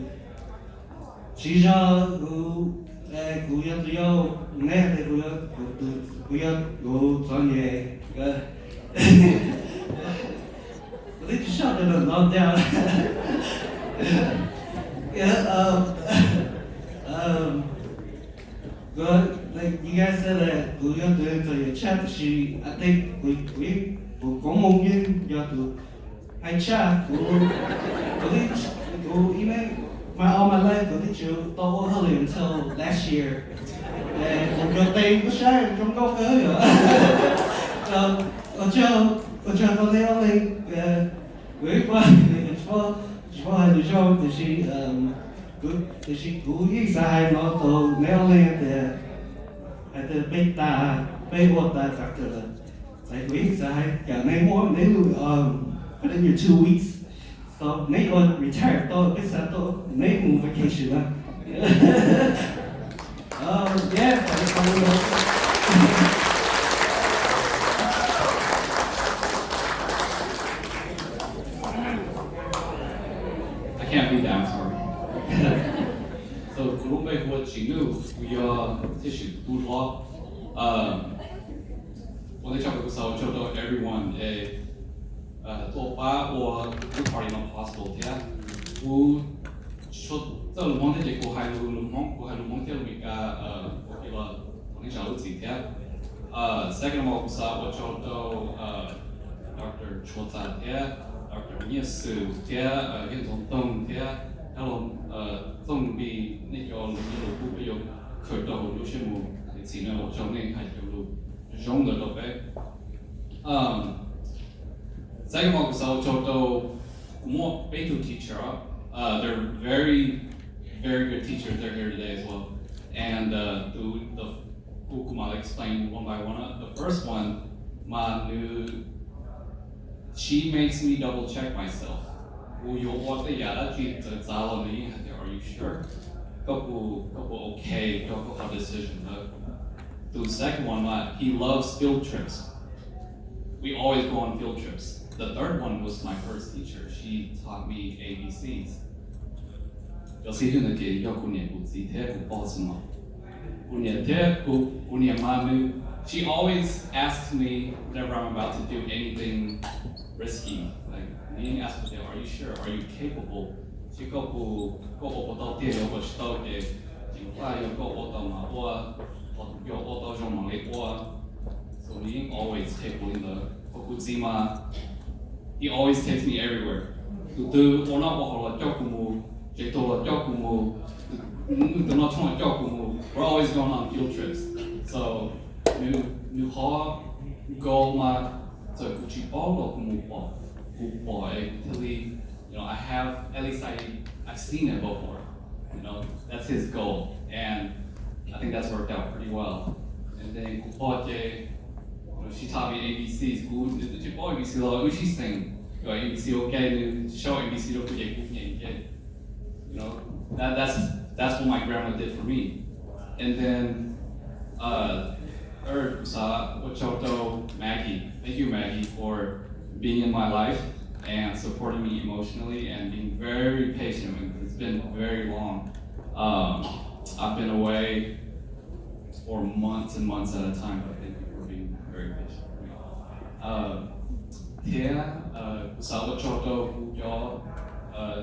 tsis zoo, kuv, kuv yog tus yau, neb hais tias kuv yog, kuv yog tus txom nyem. Kuv twb tsis soj rau ntawm no tiag. Kuv, like you guys said that kuv yog tus txom nyem tshaj, tiam sis I think kuv, kuv, kuv koob hmoov yeej yog tus hais tshaj. Kuv, kuv, kuv ib leeg, my all my life kuv twb tsis tau ua hauj lwm until last year. Kuv cov tes kuv saib zoo nkauj kawg yom. Ua tsaug, ua tsaug rau nej ob leeg. Kuv ib, tsis paub hais lus zoo, tiam sis, tiam sis kuv yeej xav hais no rau neb ob leeg tias, hais tias peb tas, peb ua tas doctor lawm, txawm kuv yeej xav hais kom neb muab neb lub, put in your two weeks, so neb yuav retire tau, peb xav tau neb mus vacation na. Oh, yeah. I can't read that, I'm sorry. So, kuv lub npe hu ua Tswv Nuj, kuv yog txhiaj sim tub hlob. Ua ntej tshaj plaws kuv xav ua tsaug rau everyone es tuaj pab ua lub party no possible thiab. Kuv txawj lus Hmoob thiab ces kuv hais lus, lus Hmoob, kuv hais lus Hmoob thiab lus Meskas ua ke los thov nej zam lub txim thiab. Second of all, kuv xav ua tsaug rau Doctor Tshuav Txas thiab Doctor Nyiaj Xwm thiab Yeej Ntxoov Toog thiab Dab Laug Txooj Npis, nej cov lus nyiaj lus kub peb yuav khaws rau hauv lub siab mus, txhim no ua tsaug nej hais cov lus zoo ntawd rau peb. Second of all, kuv xav ua tsaug rau, kuv muaj peb tug teacher, they're very, very good teachers, they're here today as well. And tus, kuv, kuv mam li explain one by one. The first one, mas nws, she makes me double check myself. Kuv yuav ua tej yam dab tsi txawv txav los nws yeej hais tias, are you sure? Koj puas, koj puas okay rau koj qhov decision ntawd? Tus second one, mas he loves field trips. We always go on field trips. The third one was my first teacher. She taught me A B Cs. Cov xib hwb ntawd ces yog kuv niam kuv txiv thiab kuv pog xwb no. Kuv niam thiab, kuv, kuv niam mas nws She always asks me whenever I'm about to do anything risky. Like, nws yeej ask me, "Are you sure? Are you capable?" Ces koj puas, koj ua puas tau tiag, yog ua tsis tau ces, ces kuv hais yog koj ua tau mas ua, yog ua tau zoo mam li ua. So nws yeej always qhia kuv li ntawd. Ho kuv txiv mas, he always takes me everywhere. Tus twg ua noj ua haus los coj kuv mus, tsev tuag los coj kuv mus, tus noj tshoob los coj kuv mus. We're always going on field trips. So nws, nws qhov goal mas txawm kuv tsis paub los kuv mus pom, kuv pom es thiaj li, you know, I have, at least I, I've seen it before. You know, that's his goal. And I think that's worked out pretty well. And then kuv pog ces, you know, she taught me A B Cs. Kuv, nws twb tsis paub A B C los wb sib xeem kom A B C ok, nws show A B C rau kuv ces kuv nyeem ces, you know, that, that's, that's what my grandma did for me. And then, uh, third, kuv xav ua tsaug rau Maggie. Thank you, Maggie, for being in my life and supporting me emotionally and being very patient with me. It's been very long. Um, I've been away for months and months at a time, but thank you for being very patient with me. Um, thiab, uh, kuv xav ua tsaug rau kuv cov, uh,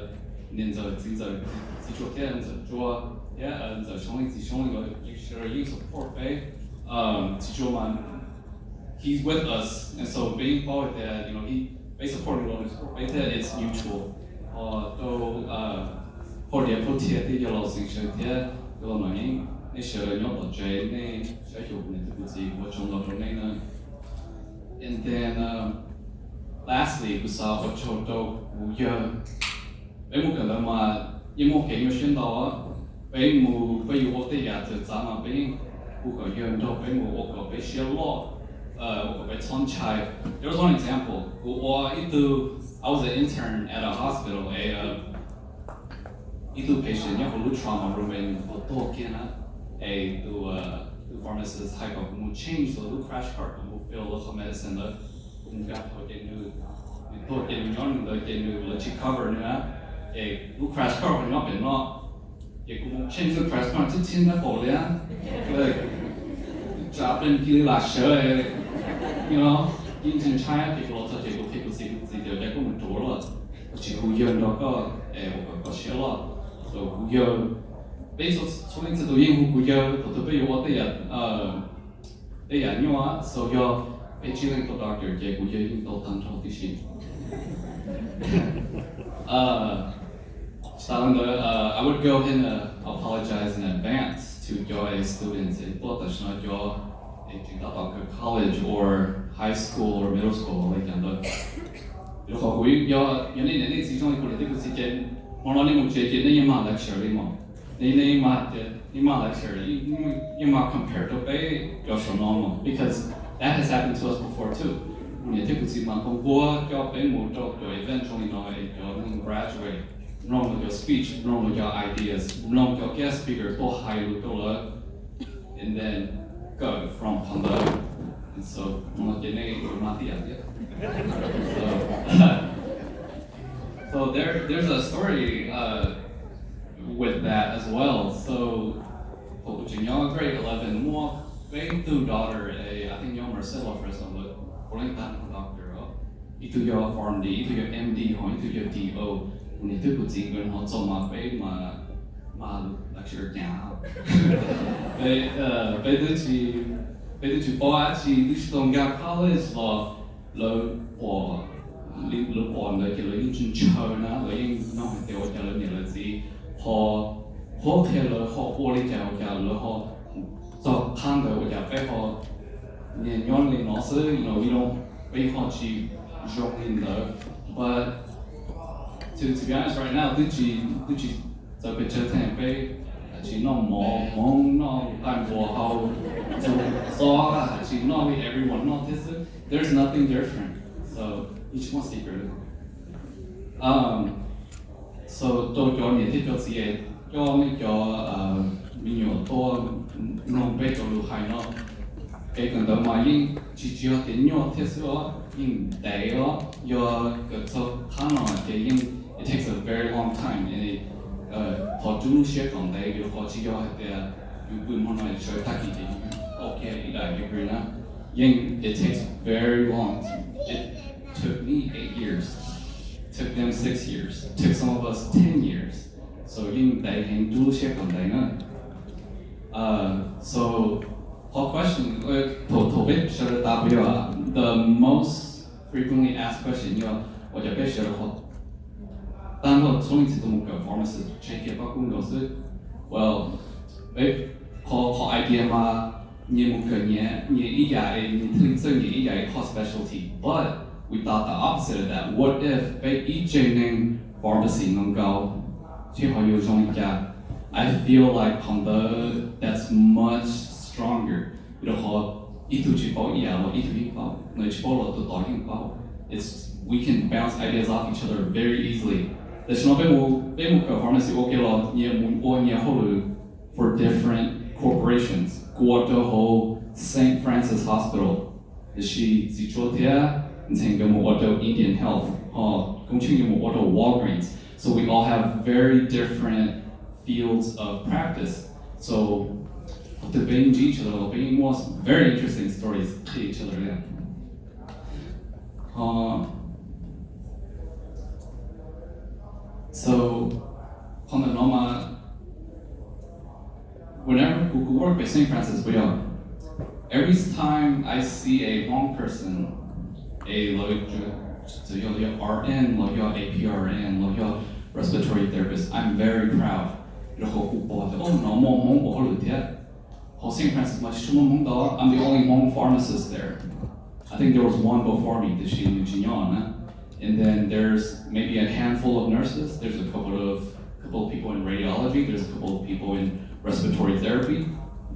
niam ntxawm, txiv ntxawm, txiv Tsua thiab ntxawm Tsua, thiab, uh, ntxawm Soob Leej, txiv Soob Leej, nkawd sawv daws yeej support peb. Um, txiv Tsua mas, he's with us, and so peb yeej paub tias, you know, he, peb support nws los nws support peb thiab, it's mutual. Ho rau, uh, phauj Diav, phauj Thiaj thiab yawg Los Xeem sawv thiab yawg Los Nom Yeeb, nej sawv daws nyob tom tsev nej saib xyuas kuv niam thiab kuv txiv, kuv ua tsaug ntau rau nej na. And then, um, lastly, kuv xav ua tsaug rau kuv yawg. Peb mus kawm ntawv mas yeej muaj kev nyuaj siab ntau. Peb mus peb yuav ua tej yam txawm txav mas peb yeej hu kom yawg nrog peb mus ua kom peb siab loj, ua kom peb txhob ntshai. Here's one example. Kuv ua ib tug, I was an intern at a hospital, a, ib tug patient nyob hauv lub trauma room es nws tuag kiag na, es tus, tus pharmacist hais kom kuv mus change lawv lub crash cart, kuv mus fill lawv qhov medicine ntawd, kuv mus nkag hauv ces nws, nws tuag ces nws nyob nws ntawd ces nws, lawv tsis cover nws na, ces lub crash cart ho nyob pem no, ces kuv mus change lub crash cart tib txhij ntab qaum li, tsav plees cia li lam sawv, you know, yeej ntshai ntshai ces kuv los txog ces kuv qhia kuv txiv, kuv txiv tias cas koj mus ruam lawm, koj tsis hu yawg nrog koj es ua kom koj siab loj. So kuv yawg, peb txhua leej txhua tus yeej hu kuv yawg thaum twg peb yuav ua tej yam, tej yam nyuaj, so yog peb tsis leej tau doctor ces kuv yawg yeej tau tag nrho tib si. Tsis tas li ntawd, I would go ahead and apologize in advance to cov students es tuaj tam sim no cov es tseem tab tom kawm college or high school or middle school li cas ntawd. Rau qhov kuv, yog, yog nej niam nej txiv zoo li kuv niam thiab kuv txiv ces hmo no nej mus tsev ces nej yeej mag lecture li mog. Nej, nej mag, nej mag lecture, yeej mag compare rau peb cov saum no mog, because that has happened to us before too. Kuv niam thiab kuv txiv mas nquag nquag coj peb mus rau cov event zoo li no es cov neeg graduate, mloog lawv cov speech, mloog lawv cov ideas, mloog cov guest speaker tuaj hais lus rau lawv, and then go from home ntawd. And so, no ces nej yuav mag tib yam thiab. So, so there, there's a story, uh, with that as well. So, thaum kuv tseem nyob grade eleven, muaj peb tug daughter, I think nyob Marcelo Fresno, lawv puav leej tag doctor os. Ib tug yog PharmD, ib tug yog MD, ho ib tug yog DO. Kuv niam thiab kuv txiv nkawd hnov txog mas peb mas, mas lecture nyab. Peb, peb twb tsis, peb twb tsis paub dab tsi, twb tsis tau nkag college los lawv pom, lawv pom ntawd ces lawv yeej tsis ntshaw na, lawv yeej nug hais tias ua cas lawv niam lawv txiv ho qhuab qhia lawv ho ua li cas, ua cas lawv ho txog qhov ntawd, ua cas peb ho niaj nyob li no xwb, you know, peb ho tsis zoo li ntawd. But to, to be honest, right now, twb tsis, twb tsis txawv pes tsawg thiab, peb tsis noj mov, hmoov noj, qaij npua hau, txuas xob, tsis noj li everyone noj thiab xwb. There's nothing different. So, yeej tsis muaj secret li. So, rau cov niam thiab cov txiv, coj nej cov me nyuam tuaj mloog peb cov lus hais no. Kev kawm ntawv mas yeej tsis, tsis yog tias nyuaj thiab xwb os, yeej ntev os, yog kawm txog qhab no ces yeej, it takes a very long time, qhov rub lub siab kom ntev, vim qhov tsis yog hais tias yus pw hmo no sawv tag kis ces yus Ok, ib daim degree na, yeej it takes very long. It took me eight years, took them six years, took some of us ten years. So yeej ntev heev, rub lub siab kom ntev na. So qhov question, thaum thaum peb sawv daws tas puas yog the most frequently asked question yog ua cas peb sawv daws ho tag nrho txhua leej txiv tau mus kawm pharmacist tseg kiag pab kub nkaus xwb. Well, peb qhov qhov idea mas nyias mus kawm nyias nyias ib yam es nyias thiaj li txawj nyias ib yam ib qhov specialty, but we thought the opposite of that. What if peb ib tsev neeg pharmacy no nkaus thiab ho yuav zoo li cas? I feel like qhov ntawd that's much stronger. Vim rau qhov ib tug tsis paub ib yam los ib tug yeej paub, nws tsis paub los tus tod yeej paub. It's, we can bounce ideas off each other very easily. Tam sim no peb mus peb mus kawm pharmacy ua ke los nyias mus ua nyias hauj lwm for different corporations. Kuv ua rau hauv Saint Francis Hospital, tiam sis txiv tsua thiab ntxhais nkawd mus ua rau Indian Health, ho Koob Tsheej yuav mus ua rau Walgreens. So we all have very different fields of practice. So qhov twg peb ntsib each other los peb yeej muaj very interesting stories to each other. So qhov ntawm no mas whenever kuv kuv work pem Saint Francis puas yog, every time I see a Hmong person, a lawv txawm yog lawv yog R N los yog A P R N los yog respiratory therapist, I'm very proud. Rau qhov kuv pom tias, oh, no muaj Hmoob ua hauj lwm thiab. Hauv Saint Francis mas tsis muaj Hmoob ntau, I'm the only Hmong pharmacist there. I think there was one before me, tiam sis nws tsis nyob na. And then there's maybe a handful of nurses. There's a couple of couple of people in radiology. There's a couple of people in respiratory therapy.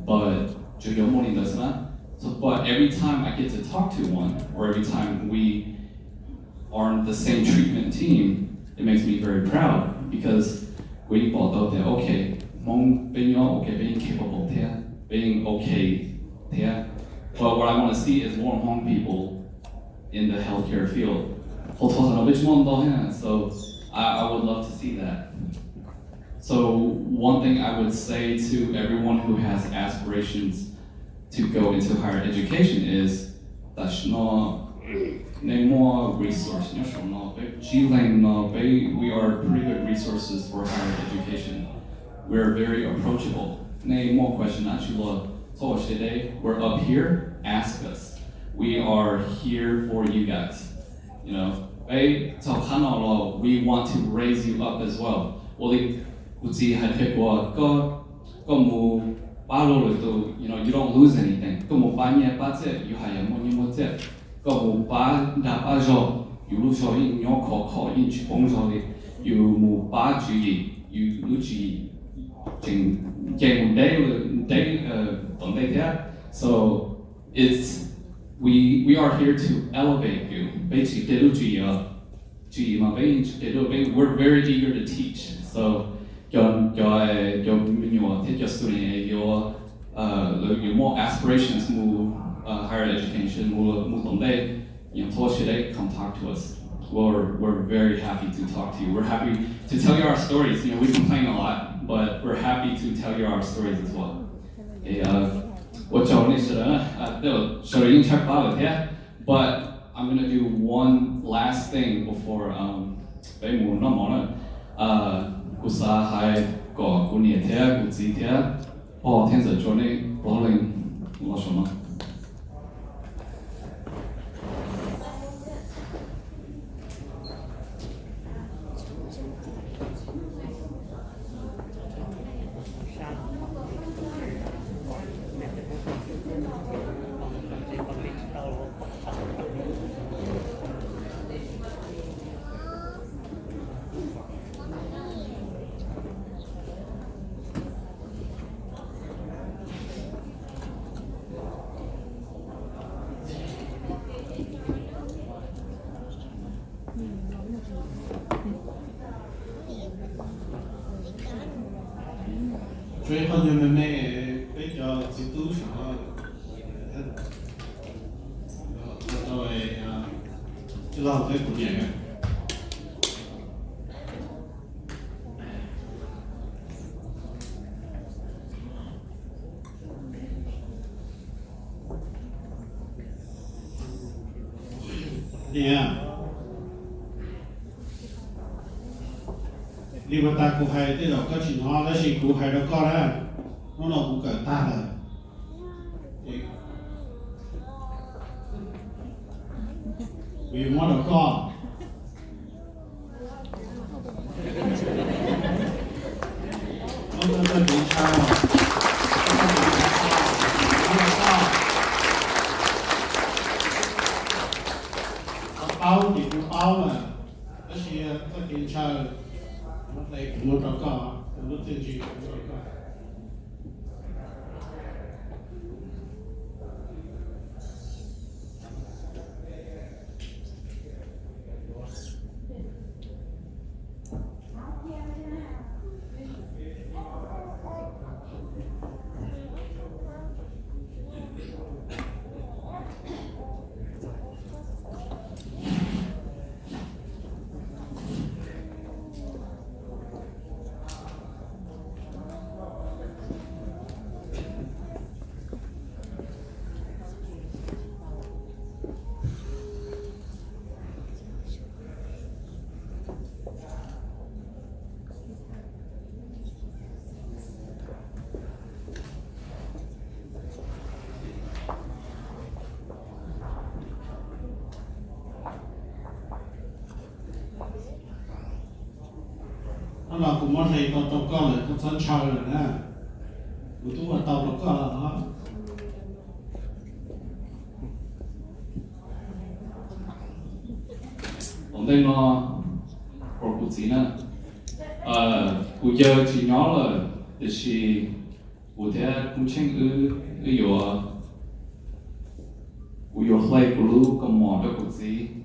But tsuas yog muaj li ntawd xwb na. So, but every time I get to talk to one, or every time we are on the same treatment team, it makes me very proud because kuv yeej pom tau tias, ok, Hmoob peb nyob, ok, peb yeej capable thiab, peb yeej ok thiab. But what I want to see is more Hmong people in the healthcare field. Qhov txog no peb tsis muaj ntau thiab, so I, I would love to see that. So one thing I would say to everyone who has aspirations to go into higher education is, tam sim no nej muaj resource nyob saum no, peb tsib leeg no, peb, we are pretty good resources for higher education. We are very approachable. Nej muaj question dab tsi los txhob ua siab deb. We're up here, ask us. We are here for you guys. You know, peb txog qhov no los, we want to raise you up as well. Ua li kuv txiv hais qhia kuv, koj, koj mus pab luag lwm tus, you know, you don't lose anything. Koj mus pab nyiaj pab txiaj, yus hais yam muaj nyiaj muaj txiaj. Koj mus pab dag pab zog, yus lub zog yeej nyob khov kho, yeej tsis poob zog li. Yus mus pab tswv yim, yus lub tswv yim tseem nce mus deb, deb tom ntej thiab. So it's, we, we are here to elevate you. Peb tsis cia lub tswv yim, tswv yim mas peb yeej tsis cia lub, peb, we're very eager to teach. So cov, cov, cov me nyuam thiab cov student yuav, lawv yuav muaj aspirations mus higher education, mus, mus tom ntej, you know, txhob ua siab deb, come talk to us. We're, we're very happy to talk to you. We're happy to tell you our stories. You know, we complain a lot, but we're happy to tell you our stories as well. Ua tsaug nej sawv daws, sawv daws yeej tshaj pab lawm thiab. But I'm gonna do one last thing before peb mus noj mov na. Kuv xav hais kom kuv niam thiab kuv txiv thiab pog thiab ntxawm tso nej plaub leeg los saum no. Tso ib qho nyuag me me peb cov txiv tub saum no. Tij laug thiab kuv niam. Niam, li puag ta kuv hais tej zaum koj tsis hnov tab sis kuv hais rau koj na, hnub no kuv kawm tag lawm. Kuv yuav muab rau koj. Muab txoj kev ntshaw, muab rau koj. Koj paub ces kuv paub lawm, tab sis txoj kev ntshaw, kuv muab rau koj, lub txiaj ntsig kuv muab rau koj. Hnub no kuv muab hle tau rau koj lawm, koj txhob ntshaw lawm na. Kuv twb ua tau rau koj lawm os. Tom ntej no, kuv txiv na, kuv yawg tsis nyob lawm, tiam sis kuv thiab Koob Tsheej wb, wb yuav, kuv yuav hle kuv lub kaus mom rau kuv txiv.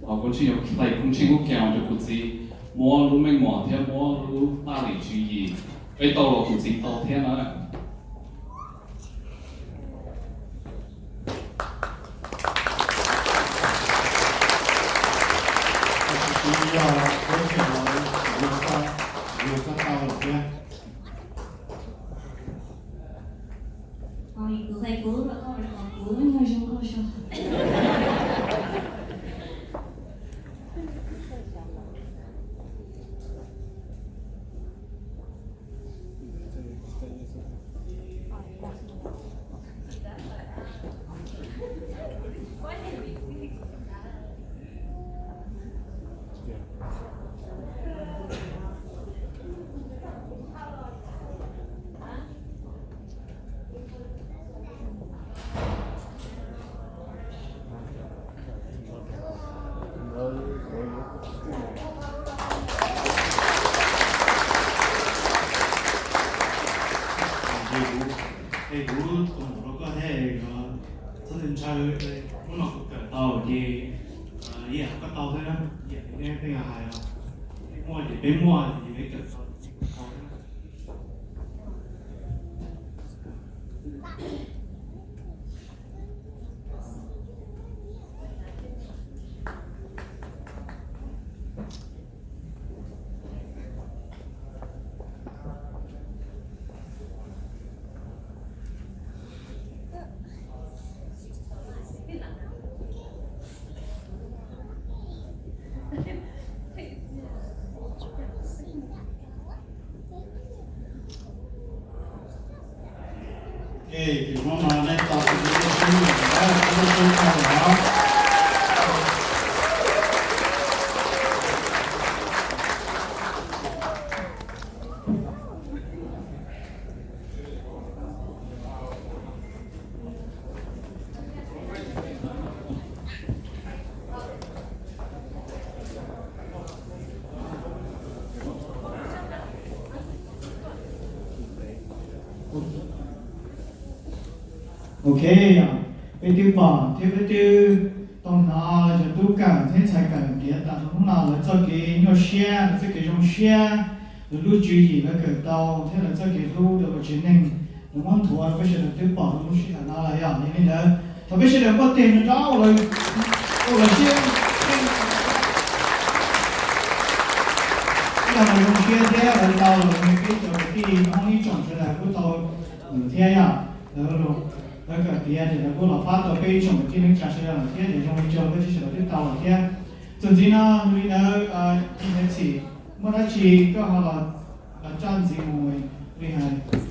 Koob Tsheej yuav hle Koob Tsheej lub kaus rau kuv txiv, muab lub meej mom thiab muab lub haj lim tswv yim, peb tau los kuv txiv tau thiab na. Tab sis yog koj tau lawm thiab. Kuv hais kuv, kuv nyuag zoo nkauj zog. Es kuv tus muam rau koj thiab, txhob ntshaw, hnub no kuv kawm tau ces ib yam koj tau thiab na, ib yam li nej tej hais os, peb muaj ces peb muaj, ces peb kawm tau ces peb kawm tau thiab. Ok, peb twb pom thiab peb twb tau hnov cov tub kawm thiab ntxhais kawm piav tas rau hnub no lawv txoj kev nyuaj siab, lawv txoj kev zoo siab, lawv lub tswv yim lawv kawm tau thiab lawv txoj kev hlub rau ua tsev neeg, lawv muab nthuav rau peb sawv daws twb pom rau lub sij hawm no lawm yom. Yog li ntawd thov peb sawv daws npuaj tes nrov ua lawv siab, ib yam li zoo siab thiab lawv tau los me peb cov kwv tij hoob ib tsoom sawv daws kuj tau thiab yom. Lawv kom tiav ces lawv kuj los pab tau peb ib tsoom kwv tij neej tsa sawv daws lawm thiab, ces zoo li cas los peb tsis sawv daws twb tau lawm thiab. Txuas ntxiv no li ntawd, Ntxawm Txhim, muaj dab tsi koj ho los coj ntxiv mus li hais?